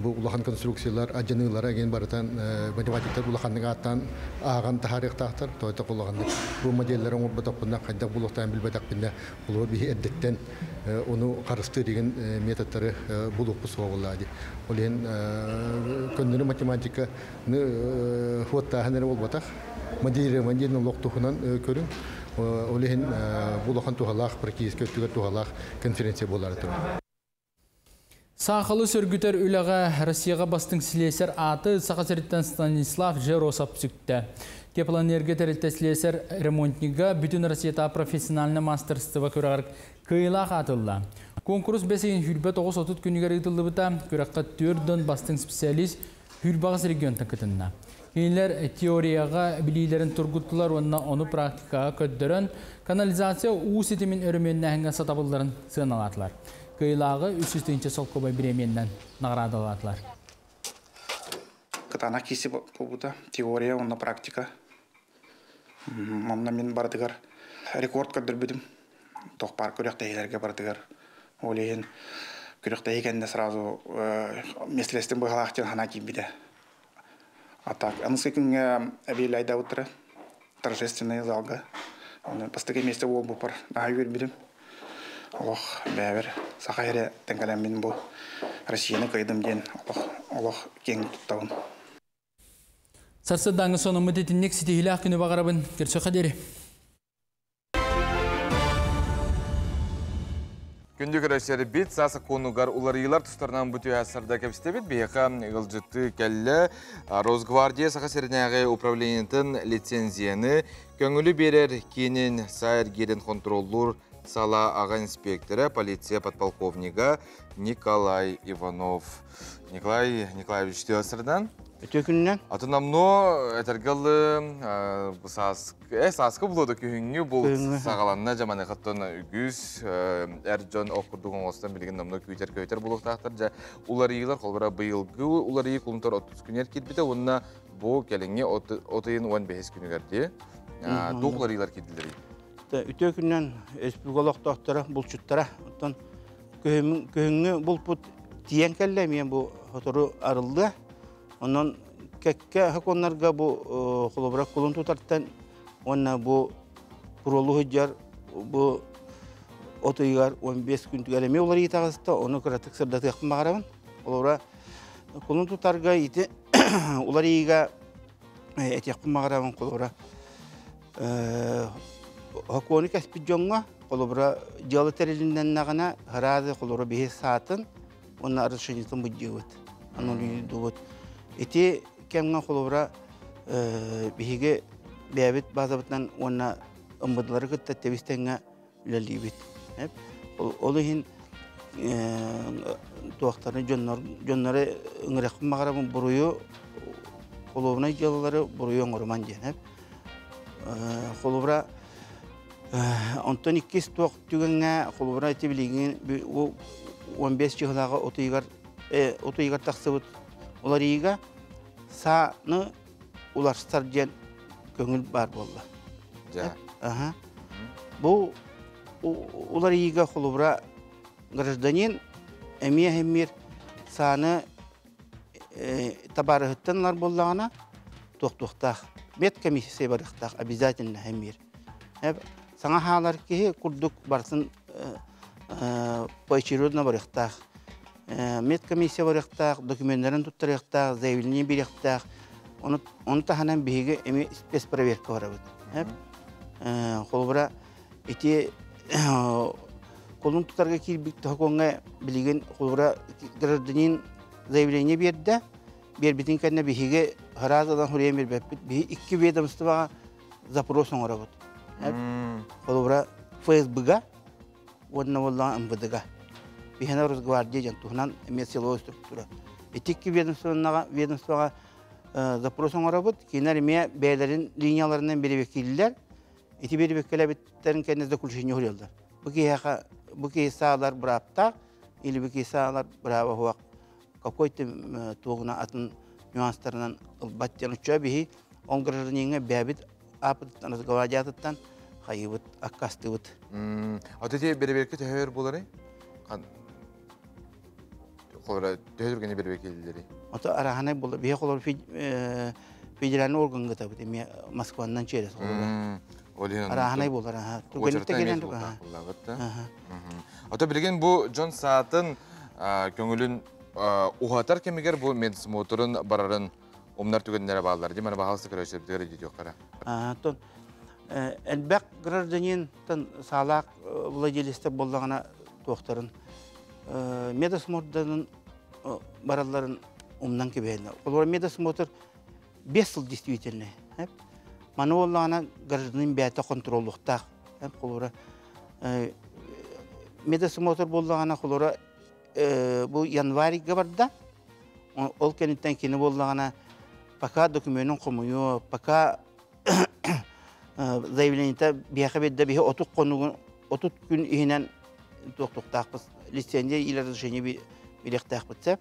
Бу улахан конструкциялар адьаныылара ген барытан математиктар улаханнык ааттаан ааҕан таһаарыахтаахтар. Тоойто улаханнык бу моделлэр оҥорботохпуна хайдах булуохтаан билбэтэхпинэ холобур биһи эрдэттэн ону харыстыыр деген методтары булуохпут суоҕа буоллаа дии. Ол иһин көннөрү математика хуоттааһын эрэ буолбатах. Моделирование диэн олох туһунан көрүҥ. Ол иһин бу улахан туһалаах, практически өттүгэр туһалаах конференция буолаары турар. Саахалы сөргүтэр үлэҕэ Россияҕа бастыҥ слесарь ааты Саха сириттэн Станислав Жеросов сүктэ. Теплоэнерго тэрилтэ слесарь-ремонтнига бүтүн Россиятааҕы профессиональнай мастерство күрэҕэр кыайыылаах аатылла. Куонкурус бэс ыйын 29-30 күнүгэр ыытыллыбыта. Күрэххэ түөрт дон бастыҥ специалист 28 регионтан кытынна. Кинилэр теорияҕа билиилэрин тургуттулар уонна ону практикаҕа көрдөрөн, канализация уу ситимин өрөмүөннээһиҥҥэ сатабылларын сыаналаатылар. Кыайыылааҕы 300 солкуобай бириэмийэннэн наҕараадалаатылар. Кытаанах киси буолбута теория уонна практика. Онно мин барытыгар рекорд көрдөрбүтүм. Туох баар күрэхтэһиилэргэ барытыгар. Ол иһин күрэхтэһии кэннэ сразу миэстэлэстим быһалаах диэн санаа киирбитэ. А так, аныгы күҥҥэ эбиэлэйдабыттара торжественный залга. Оны бастакы миэстэ буолбуппар наһаа үөрбүтүм. Олох бэйэбэр саха эрэ тэҥкэлэммин бу Россияны кыайдым диэн олох олох киэҥ туттабын. Сарсыардааҥы сонуммут итинник ситиһиилээх күнү баҕарабын. Көрсөххө диэри. Күндү көрөччүлэрбит, саа сокуонугар уларыйыылар тустарынан бу түһэ сарда кэпсэтэбит. Биһиэхэ ыалдьыттыы кэллэ. Росгвардия Саха сиринээҕи управлениетын лицензияны көҥүлү биэрэр киинин саа эргиирин хонтуруоллуур салаа аҕа инспектора, полиция подполковнига Николай Иванов. Николай Николаевич түһэ Үтүө күнүнэн. Атын амно этэргэ саас сааскы булуода күһүҥҥү бул саҕаланна дьаманыхаттан үгүс эр дьон ох курдук оҥостон билигин номно күүтэр көтөр булуохтаахтар дьэ уларыйыылар холбура быйылгы уларыйыы кулунтар 30 күнүгэр киирбитэ уонна бу кэлиҥҥи от ыйын 15 күнүгэр дии туох уларыйыылар киирдилэрий? Үтүө күнүнэн республика олохтоохторо, булчуттара. Оттон күһүҥҥү булпут тиийэн кэллэ, эмиэ бу сотору арыллыа. Онон кэккэ сокуоннарга бу холобура кулун тутартан уонна бу куролу сылдьар бу от ыйыгар 15 күнтүгэр эмиэ уларыйыы таҕыста, ону кыратык сырдатыахпын баҕарабын. Холобура кулун тутарга ити уларыйыыга этиэхпин баҕарабын холобура сокуону кэспит дьоҥҥо холобура дьыала тэрилиннэннэҕинэ сразу холобура биһи саатын уонна разрешениетын быдьыыбыт аннулируйдуубут. Ити кэмҥэ холобура биһиги бэйэбит базабытынан уонна ымбыдылары кытта тэбис тэҥҥэ үлэлиибит. Ол иһин туохтары дьоннор дьоннору ыҥырыахпын баҕарабын буруйу холуобунай дьыалалары буруйу оҥоруман диэн. Холобура онтон иккис туох түгэҥҥэ холобура ити билигин 15 чыһылааҕы от ыйыгар от ыйыгар тахсыбыт уларыйыыга сааны уларсар диэн көҥүл баар буолла. Аха. Бу уларыйыыга холобура гражданин эмиэ эмиэр сааны табаарыһыттан ылар буоллаҕына туохтуохтаах. Медкомиссия барыахтаах обязательно эмиэр. Саҥа хаалар киһи курдук барытын поочередно барыахтаах. Медкомиссия барыахтаах, докуменнарын туттарыахтаах, заявление биэриэхтээх. Ону таһынан биһиги эмиэ спецпроверка барабыт. Холобура, ити кулун тутарга киирбит сокуоҥҥа билигин холобура гражданин заявление биэрдэ. Биэрбитин кэннэ биһиги сразу суруйан биэрбэппит. Биһи икки ведомствоҕа запрос оҥоробут. Холобура, ФСБ-га уонна буоллаҕа МВД-га. Биһиэнэ Росгвардия диэн туһунан эмиэ силовой структура. Ити икки ведомствоҕа, ведомствоҕа запрос оҥоробут. Кинилэр эмиэ бэйэлэрин линияларынан бэрэбиэркэлииллэр. Ити бэрэбиэркэлээбиттэрин кэннэ заключение суруйаллар. Бу киһиэхэ бу киһи саалар бырааптаах или бу киһи саалар бырааба суох какой-то туоҕуна атын нюанстарынан ылбат диэн оччо биһи он гражданиҥҥа бэйэбит аапытыттан Росгвардиятыттан хайыыбыт аккастыыбыт. А ити бэрэбиэркэ төһө өр буоларый? Холобура, төһө түргэнник бэрэбиэркэлииллэрий? Ото арааһынай буолла. Биһи холобура федеральный орган гытабыт эмиэ Москваннан через холобура. Арааһынай буолар. Түргэнник кэлэн Ото билигин бу дьон саатын көҥүлүн уһатар кэмигэр бу медосмотрун барарын умнар түгэннэрэ бааллар. Дим аны баһаалыста көрөөччүлэрбитигэр өйдөтүөххэ. Тон элбэх гражданинтан саалаах владелецтэр буоллаҕына туохтарын медосмотрдарын баралларын умнан кэбиһэллэр. Олор медосмотр 5 сыл действительный. Маны буоллаҕына гражданин бэйэтэ контроллуохтаах. Холобура медосмотр буоллаҕына холобура бу январьга барда. Ол кэнниттэн кини буоллаҕына пока докуменын хомуйуо, пока заявлениета биһиэхэ биэрдэ биһи 30 хонугун 30 күн иһинэн туохтуохтаахпыт лицензия или разрешение билиэхтээхпит сөп.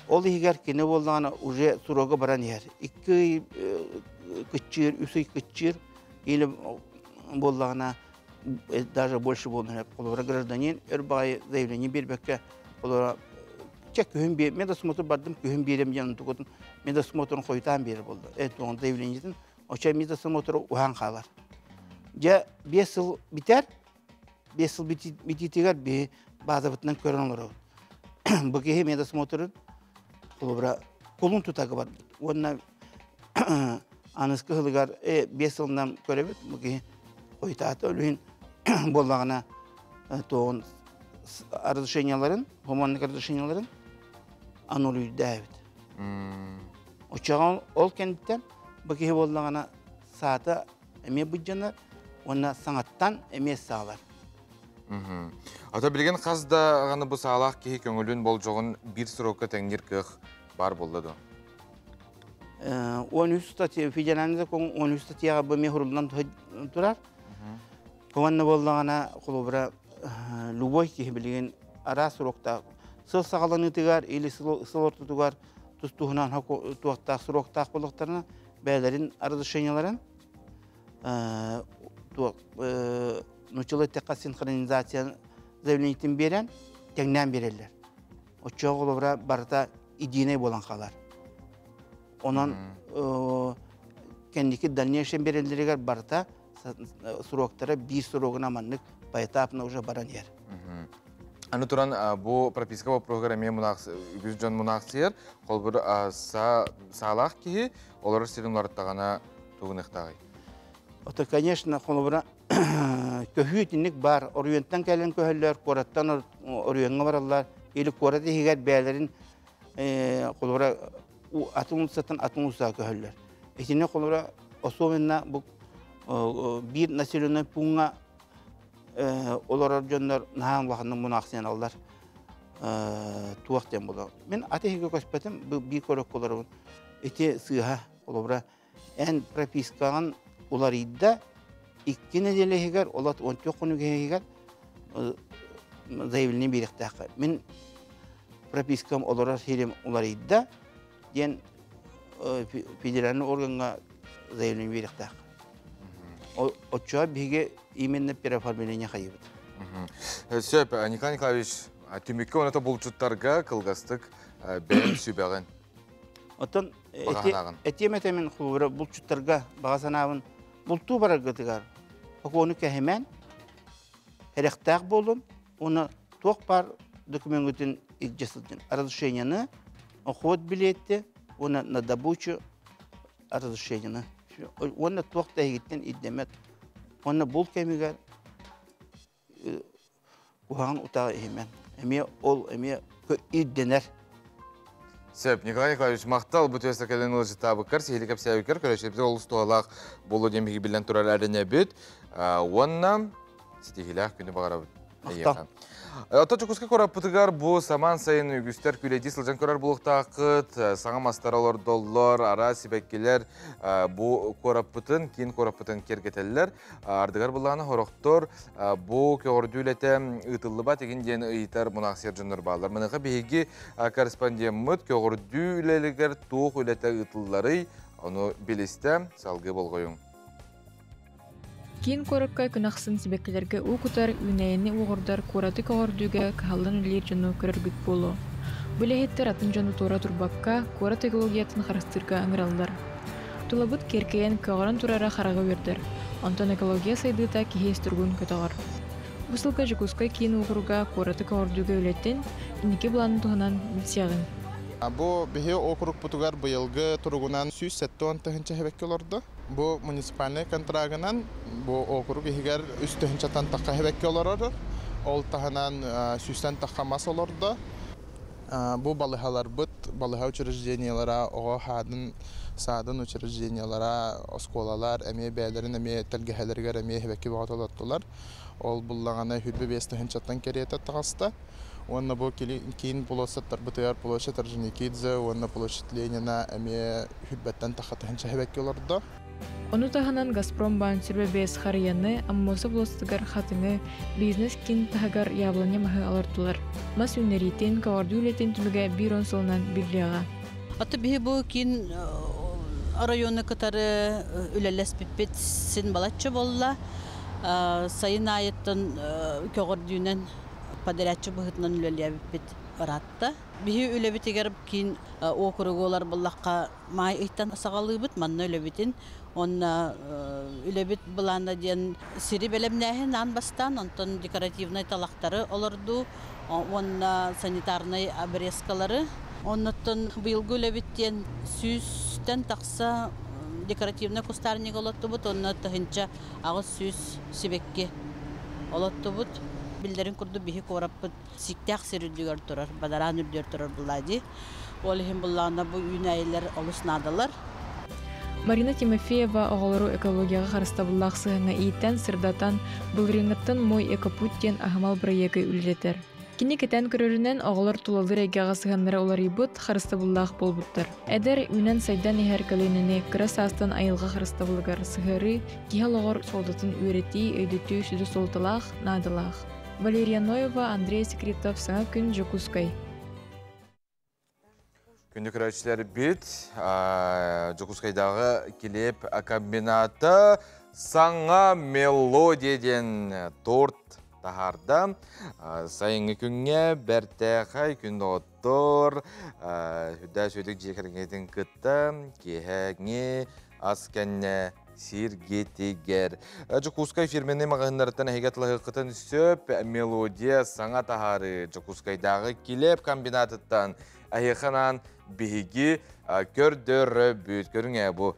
Ол иһигэр кини буоллаҕына уже срога баран иһэр. 2 ый кыччыыр, 3 ый кыччыыр или буоллаҕына даже больше буолуон Холобура гражданин өр баҕайы заявление биэрбэккэ холобура чэ күһүн биэр медосмотр бардым күһүн биэрем диэн онтукутун медосмотрун хойутаан биэрэр буолла. Э заявлениетин оча медосмотр уһаан хаалар. Дьэ 5 сыл битэр, 5 сыл битиитигэр биһи баазабытынан көрөн олоробут. Бу киһи медосмотрун холобура кулун тутага барбыт. Уонна аныскы сылыгар 5 сылынан көрөбүт. Бу киһи хойутаата өлүһүн буоллаҕына туоҕун разрешенияларын, гуманный разрешенияларын аннулюйдээбит. Оччоҕо ол кэнниттэн бу киһи буоллаҕына саата эмиэ быдьанар уонна саҥаттан эмиэ саалар. Ата билигин хас да аны бу саалаах киһи көҥүлүн болдьоҕун биир срокка тэҥниир кыах баар буолла дуо? 13 статья, федеральный закон 13 статьяға бу эмиэ суруллан турар. Уонна буоллаҕына, холобура, любой киһи билигин араас сроктаах сыл саҕаланыытыгар или сыл ортотугар тус-туһунан туохтаах сроктаах буолуохтарына бэйэлэрин разрешенияларын нуччалыы эттэххэ синхронизация заявлениетин биэрэн тэҥнээн биэрэллэр. Оччоҕо холобура барыта единый буолан хаалар. Онон кэнники дальнейшем биэрэллэригэр барыта сроктара биир срогунан маннык поэтапно уже баран иһэр. Аны туран бу прописка вопроһугар эмиэ үгүс дьон мунаахсыйар. Холбур саалаах киһи олорор сирин уларыттаҕына тугун ыхтааҕый? Ото, конечно, холобура көһүү итинник бар. Оройуонтан кэлэн көһөллөр, куораттан оройуоҥҥа бараллар. Или куорат иһигэр бэйэлэрин холобура атын улуустан атын улуустаҕа көһөллөр. Итини холобура особенно бу биир населенный пункка олорор дьоннор наһаа улаханнык мунаахсыйаналлар. Туох диэн буолар. Мин аты иһигэ көспөтүм, биир көрөккө Ити сыыһа холобура эн пропискаҕын уларыйда 2 нэдиэлэ иһигэр, олот 14 хонук иһигэр заявление биэриэхтээххэ. Мин пропискам олорор сирим уларыйда диэн федеральный органҥа заявление биэриэхтээх. Оччоҕо биһиги именно переоформление хайыбыт. Сөп, Николай Николаевич, түмүккэ оната булчуттарга кылгастык бэйэм сүбэҕин. Оттон этиэм этэмин холобура булчуттарга баҕа санаабын бултуу бараргытыгар сокуону кэһимэн эрэхтээх буолун уонна туох баар докумеҥҥутун илдьэ сылдьын разрешениены охот билиэтти уонна на добычу разрешениены уонна туох да эһигиттэн ирдэммэт уонна бул кэмигэр куһаҕан утаҕы иһимэн эмиэ ол эмиэ ирдэнэр. Сөп, Николай Николаевич, махтал бу түөстэ кэлэн ыалдьыттаабыккар, сиһили кэпсээбиккэр, көрөөччүлэрбит олус туһалаах буолуо диэн биһиги биллэн турар эрэнэбит. Уонна ситиһиилээх күнү баҕарабыт. Махтал. Ото Дьокуускай куораппытыгар бу самаан сайын үгүстэр күүлэйдии сылдьан көрөр буолуохтааххыт. Саҥа мастар олордоллор, араас сибэккилэр бу куораппытын, киин куораппытын киэргэтэллэр. Ардыгар былааны хорохтор бу көҕөрдүү үлэтэ ыытыллыбат игин диэн ыйытар мунаахсыйар дьоннор бааллар. Маныаха биһиги корреспондеммыт көҕөрдүү үлэлигэр туох үлэтэ ыытылларый, ону билистэ, салгыы болҕойуҥ. Киин куоракка күн ахсын сибэккилэргэ уу кутар, үүнээйини уоҕурдар, куораты көҕөрдүүгэ кыһаллан үлэлиир дьону көрөргүт буолуо. Бу үлэһиттэр атын дьону туора турбакка, куорат экологиятын харыстыырга ыҥыраллар. Тулабыт киэркэйэн, көҕөрөн турара хараҕы үөрдэр. Онтон экология сайдыыта киһи ис туругун көтөҕөр. Бу сылга Дьокуускай киин уокуруга куораты көҕөрдүүгэ үлэтин, инники былаанын туһунан билсиэҕиҥ. Бу биһи округпутугар быйылгы туругунан 170 тыһыынча хэбэкки олордо. Бу муниципальнай контрагынан бу округ иһигэр 3 тыһыынчаттан тахха хэбэкки олорор. Ол таһынан сүүстэн тахха мас олордо. Бу балыһаларбыт, балыһа учреждениелара, оҕо хаадын, саадын учреждениелара, оскуолалар эмиэ бэйэлэрин эмиэ тэлгэһэлэригэр эмиэ хэбэкки бөҕөтө олортулар. Ол буллаҕына 25 тыһыынчаттан кэриэтэ таҕыста. Уонна бу киин площадьтарбытыгар площадь Орджоникидзе уонна площадь Ленина эмиэ хүрбэттэн тахха тыһыынча хэбэкки олордо. Ону таһынан Газпромбаан сүрбэ бэс харыйаны, Аммосов болуоссатыгар хатыҥы, бизнес-киин таһыгар яблоня маһы олортулар. Мас үүннэриитин, көҕөрдүү үлэтин түмүгэ биир он сылынан биллиэҕэ. Аты биһи бу киин оройуону кытары үлэлэспиппит син балачча буолла. Сайын аайыттан көҕөрдүүнэн подрядчы быһыытынан үлэлээбиппит ыраатта. Биһи үлэбитигэр киин округулар буллахха маай ыйтан саҕалыыбыт, манна үлэбитин. Онно үлэбит былаана диэн сири бэлэмнээһин аан бастаан, онтон декоративнай талахтары олордуу уонна санитарнай обрезкалары. Оннуттан быйылгы үлэбит диэн сүүстэн тахса декоративнай кустарник олоттубут, онно 1800 сибэкки олоттубут. Биллэрин курдук биһи куораппыт сиктээх сир үрдүгэр турар, бадараан үрдүгэр турар булла дии. Ол иһин буллаҕына бу үүнээйилэр олус наадалар. Марина Тимофеева оҕолору экологияҕа харыстабыллаах сыһыаҥҥа иитэн, сырдатан, былырыыҥҥыттан «Мой экопуть» диэн аһымал бырайыагы үлэлэтэр. Кини кэтээн көрөрүнэн, оҕолор тулалыыр эйгэҕэ сыһыаннара уларыйбыт, харыстабыллаах буолбуттар. Эдэр, үүнэн-сайдан иһэр көлүөнэни кыра саастан айылҕа харыстабылыгар сыһыарыы, киһи олоҕор суолтатын үөрэтии, өйдөтүү сүдү суолталаах, наадалаах. Валерия Ноева, Андрей Секретов, Саҥа күн, Дьокуускай. Күндү көрөөччүлэрбит, Дьокуускайдааҕы килиэп комбината саҥа мелодия диэн торт таһаарда. Сайыҥҥы күҥҥэ бэртээхэй күн доҕоттор, үрдээх сүөдүк дьиэ кэргэнин кытта киэһээҥҥи ас кэннэ сиргитигэр. Дьокуускай фирменный маҕаһыыннарыттан эһиги атылаһыаххытын сөп. Мелодия саҥа таһаарыы Дьокуускайдааҕы килиэп комбинатыттан эһиэхэ анаан биһиги көрдөрөбүт. Көрүҥ ээ бу.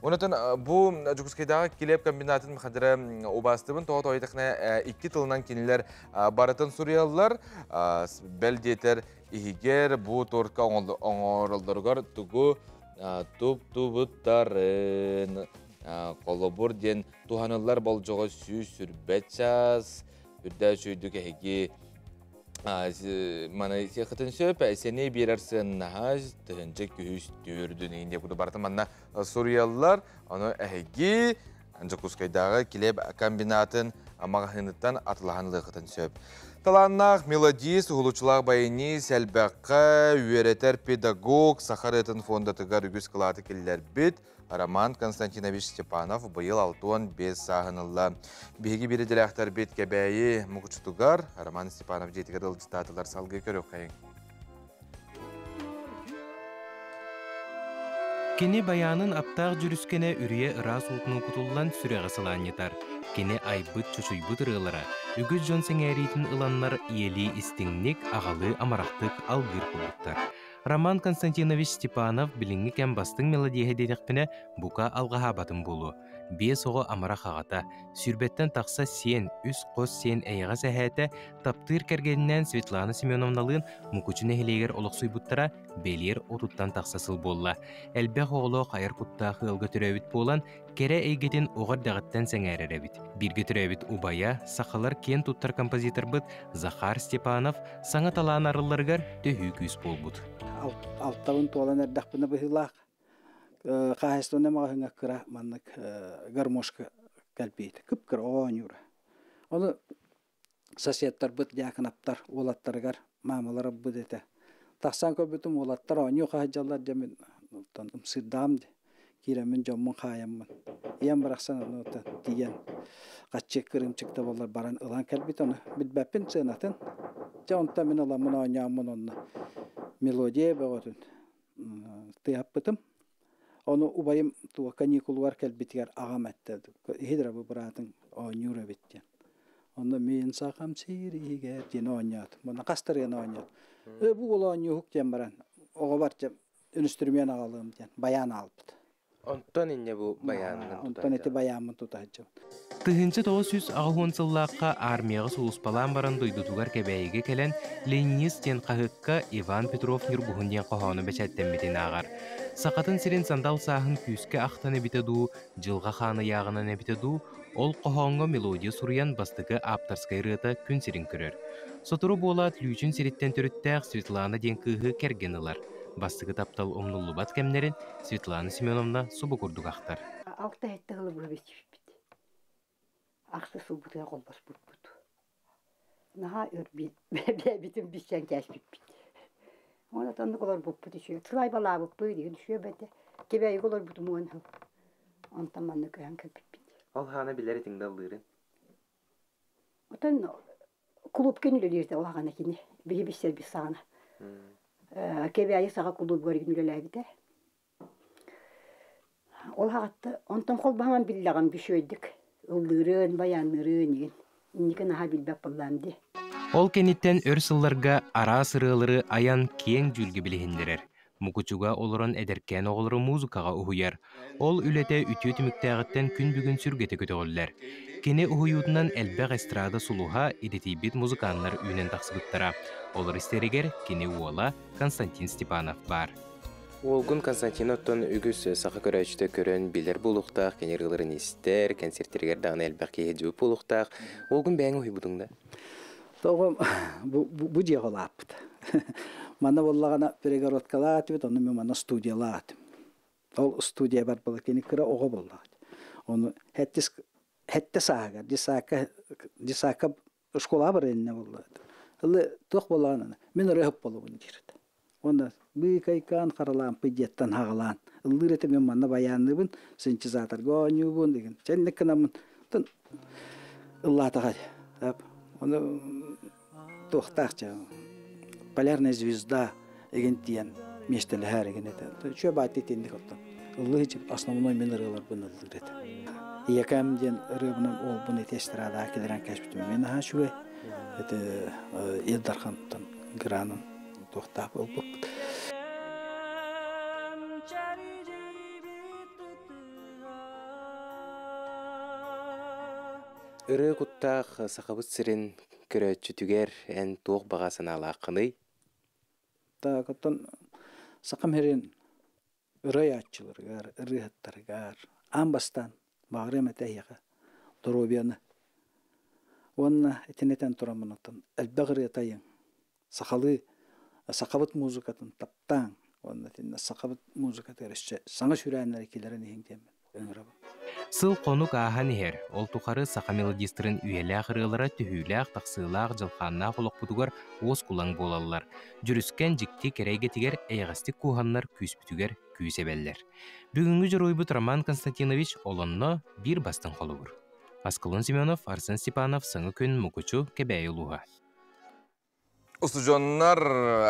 Онотон бу Дьокуускайдааҕы килиэп комбинатын хадыра убаастыбын тоҕо тоойдахна икки тылынан кинилэр барытын суруйаллар. Бэл диэтэр иһигэр бу тортка оҥороллоругар тугу туп-тубуттарын холобур диэн туһаныллар болдьоҕо 120 час үрдээ сүйдүк эһиги маны сиэххитин сөп сэни биэрэр сыаннаһа тыһынча күһүс түөрдүн иин диэкуду барыта манна суруйаллар ону эһиги Дьокуускайдааҕы килиэп комбинатын маҕаһыыныттан атылаһан ылыаххытын сөп. Талааннаах мелодист, уһулуччулаах баянист, элбэххэ үөрэтэр педагог, Саха ырыатын фондатыгар үгүс кылааты киллэрбит Роман Константинович Степанов быйыл 65 сааһын ылла. Биһиги биир идэлээхтэрбит Кэбээйи Мукучутугар Роман Степанов дьиэтигэр ыалдьыттаатылар салгыы көрүөххэйиҥ. Кини байаанын аптаах дьүрүскэнэ үрүйэ ыраас уутунан кутуллан сүрэҕи сылаанньытар. Кини айбыт, чочуйбут ырыалара үгүс дьон сэҥээриитин ыланнар ийэлии истиҥник, аҕалыы амарахтык алгыыр курдуктар. Роман Константинович Степанов билиҥҥи кэм бастыҥ мелодиһа диэтэхпинэ, бука алҕаһаабатым буолуо. Биэс оҕо амарах аҕата, сүүрбэттэн тахса сиэн, үс хос сиэн эйэҕэс эһээтэ, таптыыр кэргэнинээн Светлана Семеновналыын Мукучу нэһилиэгэр олохсуйбуттара бэлиэр отуттан тахса сыл буолла. Элбэх оҕолоох айар куттаах ыалга төрөөбүт буолан, кэрэ эйгэтин оҕо эрдэҕиттэн сэҥээрэр эбит. Бииргэ төрөөбүт убайа, сахалар киэн туттар композиторбыт Захар Степанов саҥа талаан арылларыгар төһүү күүс буолбут. Алтабын туолан эрдэхпинэ быһыылаах хаһаайыстыбаннай маҕаһыыҥҥа кыра маннык гармошка кэлбиит. Кып-кыра оонньуура. Ону соседтарбыт Дьаакынаптар уолаттарыгар маамалара ылбыт этэ. Тахсан көрбүтүм уолаттар оонньуу хаһыдьаллар диэн мин ымсыырдаҕым дии. Киирэммин дьоммун хаайаммын. Ийэм барахсан ону тиийэн хаччы кырыымчык да буоллар баран ылан кэлбит ону. Билбэппин сыанатын. Дьэ онтон мин ыламмын оонньооммун онно мелодия бөҕөтүн тыаһаппытым. Ону убайым туга каникулугар кэлбитигэр аҕам эттэ иһидра бу быраатыҥ оонньуур эбит диэн. Онно мин сахам сириигэр диэн оонньоотум. Муна хастарыан оонньоот. Э бу уол оонньууһук диэн баран оҕобор үнүстүрүмүөн аҕалыам диэн байаан аалбыт. Онтон инньэ бу байаанын Онтон ити байааммын тута сылдьабын. 1980 сыллаахха армияҕа сулууспалаан баран дойдутугар Кэбээйигэ кэлэн Ленинис диэн хаһыакка Иван Петров Ньургуһун диэн хоһоону бэчээттэммитин ааҕар. Сахатын сирин сандал сааһын күүскэ ахтан эбитэ дуу, дьылҕа хаан ыйааҕынан эбитэ дуу, ол хоһооҥҥо мелодия суруйан бастакы ааптарскай ырыата күн сирин көрөр. Сотору буолаат Лүүчүн сириттэн төрүттээх Светлана диэн кыыһы кэргэн ылар. Бастакы таптал умнуллубат кэмнэрин Светлана Семеновна субу курдук ахтар. Алта хетте хылы быһа бистибиппит. Ахсы сылбытыгар холбоспуппут. Наһаа өр бэйэбитин билсэн кээспиппит. Оны тоннук олорбуппут үчүгэй. Сылайбалаабыппыт диэн үчүгэй бэтэ. Кэбээйигэ олорбутум уон сыл. Онтон манна көһөн кэлбиппит. Ол хаана билэр этиҥ да ыллыырын? Отон клубка үлэлиирдэ улаҕана кини. Биһи билсэрбит саҕана. Кэбээйи саҕа кулуубугар үлэлээбитэ. Ол хаҕатта онтон холбоһон биллэҕим бүшүөйдүк ыллыырын, баянныырын игин. Инники наһаа билбэт буоллаам дии. Ол кэнниттэн өр сылларга араас ырыалары айан киэҥ дьүүлгэ билиһиннэрэр. Мукучуга олорон эдэркээн оҕолору музыкаҕа уһуйар. Ол үлэтэ үтүө түмүктээҕиттэн күн бүгүн сүргэтэ көтөҕүллэр. Кини уһуйуутунан элбэх эстрада сулуһа, идэтийбит музыканнар үүнэн тахсыбыттара. Олор истэригэр кини уола Константин Степанов баар. Уолгун Константин оттон үгүс саха көрөөччүтэ көрөн билэр буолуохтаах, кини ырыаларын истэр, концертэригэр даҕаны элбэх киһи дьыбыт буолуохтаах. Уолгун бэйэҥ уһуйбутуҥ да? Тоҕо бу дьиэҕэ улааппыт. Манна буоллаҕына перегородкалаах этибит, онно мен манна студиялаах этим. Ол студия бар буола кини кыра оҕо буоллаҕа. Ону хэттис хэтте сааһыгар десака десака школа бар иннэ буолла. Ылы туох буоллаҕына мин ырыаһыт буолабын диир. Уонна быыкайкаан харалаампый диэттэн хаҕалаан ыллыыр этим мен манна баяанныыбын синтезаторга оонньуубун деген. Чэнник гынаммын ыллаатаҕа Ону туохтаах чэ полярная звезда эгин тиийэн миэстэлэһэр эгин этэ. Үчүгэй баайты итинник оттон. Ыллыы основной мин ырыаларбын ыллыыр этэ. Ийэкэм диэн ырыабынан уолбун ити эстрадаҕа киллэрэн кээспитим. Мин наһаа үчүгэй. Это Ил Дархантан гранын туохтаах буолбуппут. Ырыа куттаах Сахабыт сирин көрөөччүтүгэр эн туох баҕа санаалааххыный? Так, оттон сахам сирин ырыааччыларыгар, ырыаһыттарыгар аан бастаан баҕарыам этэ эһиэхэ доруобуйаны. Уонна итини этэн тураммын оттон элбэх ырыата айыҥ, сахалыы сахабыт музыкатын таптааҥ уонна итиннэ сахабыт музыкатыгар өссө саҥа сүүрээннэри киллэрэн иһиҥ диэммин ыҥырабын. Сыл-хонук ааһан иһэр, ол тухары саха мелодистарын үйэлээх ырыалара түһүүлээх-тахсыылаах дьылхааннаах олохпутугар уоскулаҥ буолаллар, дьүрүскэн дьикти кэрэ эйгэтигэр эйэҕэстик кууһаннар күүспүтүгэр күүс эбэллэр. Бүгүҥҥү дьоруойбут Роман Константинович олонно биир бастыҥ холобур. Аскалон Семенов, Арсен Степанов, Саҥа күн, Мукучу, Кэбээйи улууһа. Устудьоннар,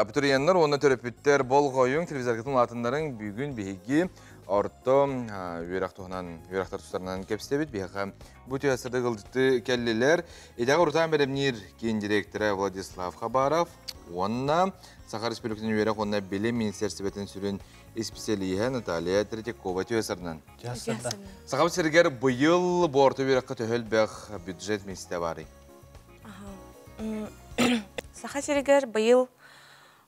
абитуриеннар уонна төрөппүттэр болҕойуҥ, телевизоргытын улаатыннарыҥ. Бүгүн биһиги орто үөрэх туһунан, үөрэхтэр тустарынан кэпсэбит. Биһиэхэ бу түһэ сырдык ыалдьыты кэллилэр. Идэҕэ урутаан бэлэмниир киин директора Владислав Хабаров уонна Саха Республикатын үөрэх уонна билим министиэристибэтин сүрүн исписэлииһэ Наталья Третьякова түһэ сырынан. Сахабыт сиригэр быйыл бу орто үөрэххэ төһө элбэх бюджет миэстэ баарый? Саха сиригэр быйыл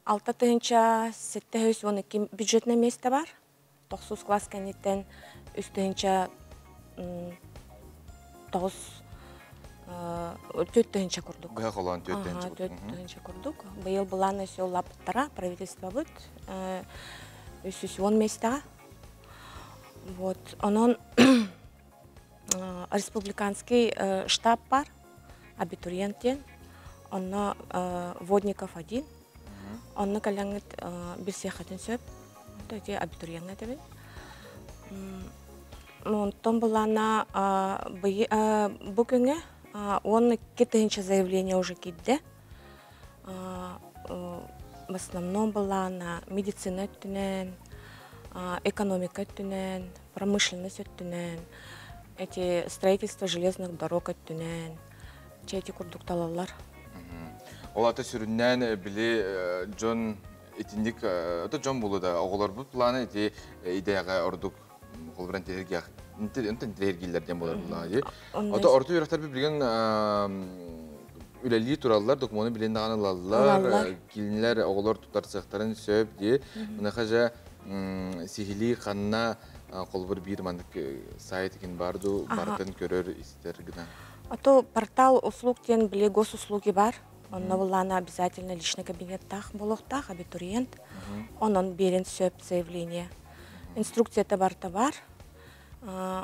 6712 бюджетное место бар. Тохсус класс кэнниттэн 3 9 4 курдук. Быһа холоон 4 курдук. 4 курдук. Быйыл былаан өссө улааппыттара правительствобыт 310 места. Вот. Онон республиканский штаб бар, абитуриент диэн. Онно Водников один. Онно кэлэҥҥит билсиэххитин сөп. Ити абитуриеҥҥа этэбин. Онтон булана бу күҥҥэ 12 тыһыынча заявление уже киирдэ. В основном была медицина өттүнэн, экономика өттүнэн, промышленность өттүнэн, эти строительство железных дорог өттүнэн, эти курдук талаллар. Ол ата сүрүннээн били дьон итинник ото дьон булу да оҕолорбут планы ити идеяга ордук холбуран тергиях интен диэн болар булаа. Ото орто үөрэхтэр билген үлэлии тураллар, докумуону билин даҕаны ылаллар, килинилер оҕолор тутар сыахтарын сөп дии. Мыныха же сихили ханна холбур биир маннык сайт икин барду бартын көрөр истер гына. А то портал услуг диэн били госуслуги бар. Онно буллаана обязательно личный кабинеттаах буолуохтаах абитуриент. Онон берен сөп заявление. Инструкцията барта бар.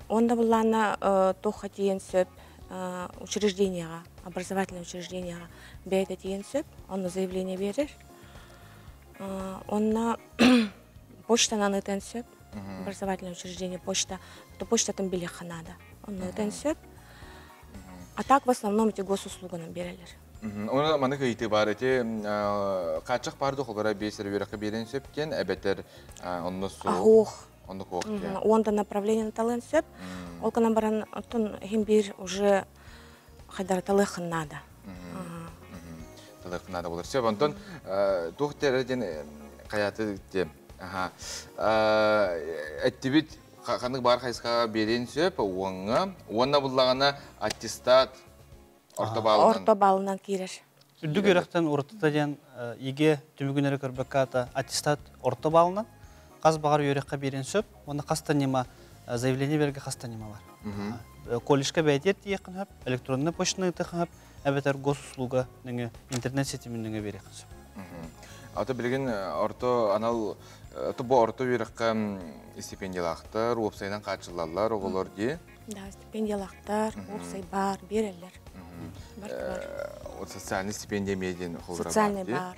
Онда буллаана туохха тиийэн сөп учрежденияға, образовательное учрежденияға бэйэтэ тиийэн сөп, онно заявление берер. Онна почтанан ыытан сөп, образовательное учреждение почта, то почтатын билиэххэ надо. Онно ыытан сөп. А так в основном эти госуслуганан берелер. Оны маны кыйты бар эти качак барды холбара бесер үөрәккә берен сөптен әбетер онно су. Ахох. Онно кох. Онда направление талын сөп. Ол канан баран оттон хим бир уже хайдар талыхын надо. Талыхын надо болар. Сөп, онтон тух терден каяты те. Аха. Эттибит ханнык бар хайска берен сөп, оңга, онна буллагана аттестат орто балынан. Орто балынан кирер. Үрдүк үөрэхтэн уратыта диэн ЕГЭ түмүгүнэри көрбөкката аттестат орто балынан қаз бағар үөрэххэ биэрэн сөп, оны хаста нема заявление берге хаста нема бар. Колледжка бәйтер тиеккин хөп, электронный почтаны тыхын хөп, әбетер госуслуга нөңө интернет сетимин нөңө берекин сөп. Ата билген орто анал то бу орто үөрэххэ стипендиялаахтар, уопсайынан каачылалар, оҕолор ди. Да, стипендиялаахтар, уопсай бар, берелер. Социальный стипендия меден холбура Социальный бар.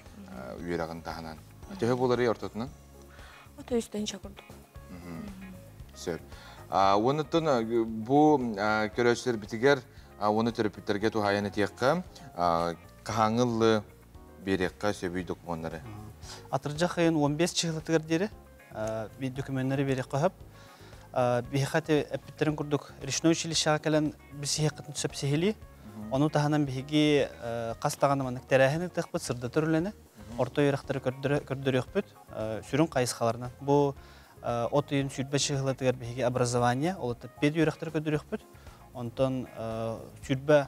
Үөрэҕин таһынан. Төһө болары ортотунан? Ото үстен чакырдык. Сөп. Онытын бу көрөчүлөр битигер оны төрөпүттерге тухайын этиэкка кахаңыллы берекка сөбүй документары. Атыржа хайын 15 чыгылатыгар дири би документтары берек кахап. Бихати эпиттерин курдук речной училищега келен бисихекатын сөп сихили. Ону таһанан биһиги қастағаны маннык тәрәһин тыхпыт сырда төрүләне. Орто үөрэхтери көрдөрүөхпүт сүрүн кайысхаларынан. Бу от үйін сүрбэ чыгылатыгар биһиги образование, ол пед үөрэхтери көрдөрүөхпүт. Онтон сүрбэ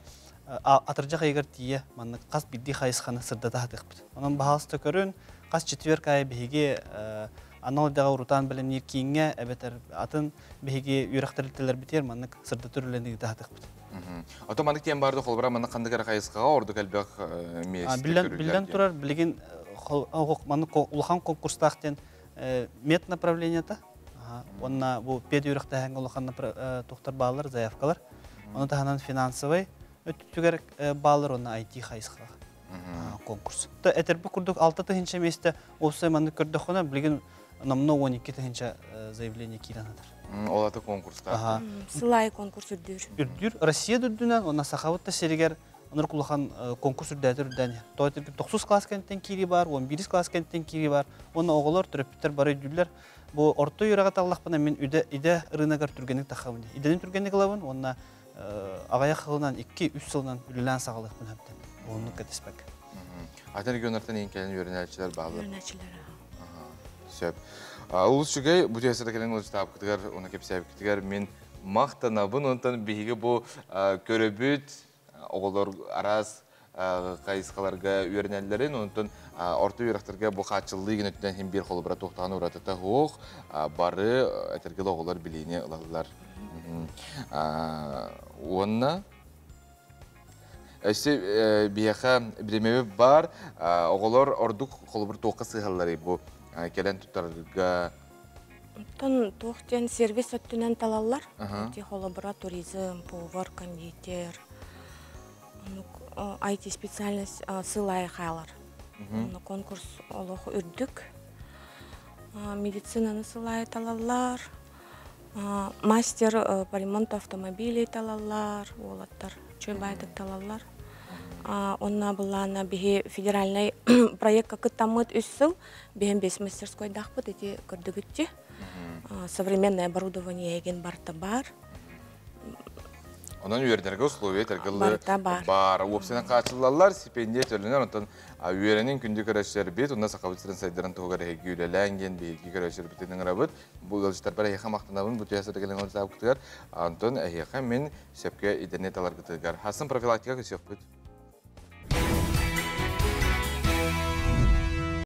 атыржак ыйгар тие маннык қас бидди хайысханы сырда тахатыхпыт. Онон баһалыста көрүн қас четверг ай биһиги анал дага урутан билемнир киинге эбетер атын биһиги үөрэхтерилтелер битер маннык сырда төрүлэниги тахатыхпыт. Ото маннык тиэн барды холбара маннык хандык хайысхага орду кэлбэх миэс. Билен турар билген маннык улахан конкурстаахтен мед направлениета. Онна бу пед үөрэхтэһэҥ улахан тухтар баалар заявкалар. Оны таһанан финансовый өттүгэр баалар онна IT хайысхага конкурс. Та этерби курдук 6 тыһынча месте осай маннык көрдөхөнө билген намно 12 тыһынча заявление киранатар. Олаты конкурста. Сылай конкурс үрдүр. Үрдүр. Россия дүрдүнен, онна Сахабытта серигер онор кулахан конкурс үрдәтер үрдәне. Тойтер 9 класс кенттен кири бар, 11 класс кенттен кири бар. Оны оголор төрөпүттер бары үдүллер. Бу орто юрага таллахпана мен үдә иде рыногар түргенек тахабын. Иденин түргенек лабын, онна агая хылынан 2-3 сылынан үлелән сагалыкпын хөптен. Онны кәтеспек. Атын регионнардан ең кэлен үйренәчилер баалар. Үйренәчилер. Сөп. Улус чүгэй бу тесер келен улус таапкытыгар, оны кепсәбкитигер мен мактанабын, онтан биһиги бу көрөбүт оголор арас кайыскаларга үйренелерин, онтон орто үйрәхтерге бу качыллы генеттен хим бир холбара токтан уратата хуох бары этергел оголор билине ылалар. Онна Өсі бияха биремеби бар, оголор ордук холбур тоққа сыһаллары бу келен туттарга. Тон туохтен сервис өттүнен талаллар. Ти холобура туризм, повар, кондитер, IT специальность сылай хайлар. Конкурс олох үрдүк. Медицинаны сылай талаллар. Мастер по ремонту автомобилей талаллар, уолаттар үчүгэй баайдык талаллар. Онна былаана биһи федеральный проектка кыттаммыт үс сыл, биһин бес мастерскойдаахпыт ити көрдүгүтчи. Современное оборудование еген барта бар. Онон үөрдэргэ условия тергылы бар. Уопсайынан хаачыллаллар, стипендия төлөнөр, онтон үөрэнин күндү көрөччүлэрбит, онно сахабыт сирин сайдарын туһугар эһиги үлэлээн диэн биһиги көрөччүлэрбитин ыҥырабыт. Бу ыалдьыттарбар эһиэхэ махтанабын бу түһэ сытыгылын ылдьаабыкытыгар. Онтон эһиэхэ мин сөпкө идэни таларгытыгар. Хасын профилактика көсүөхпүт.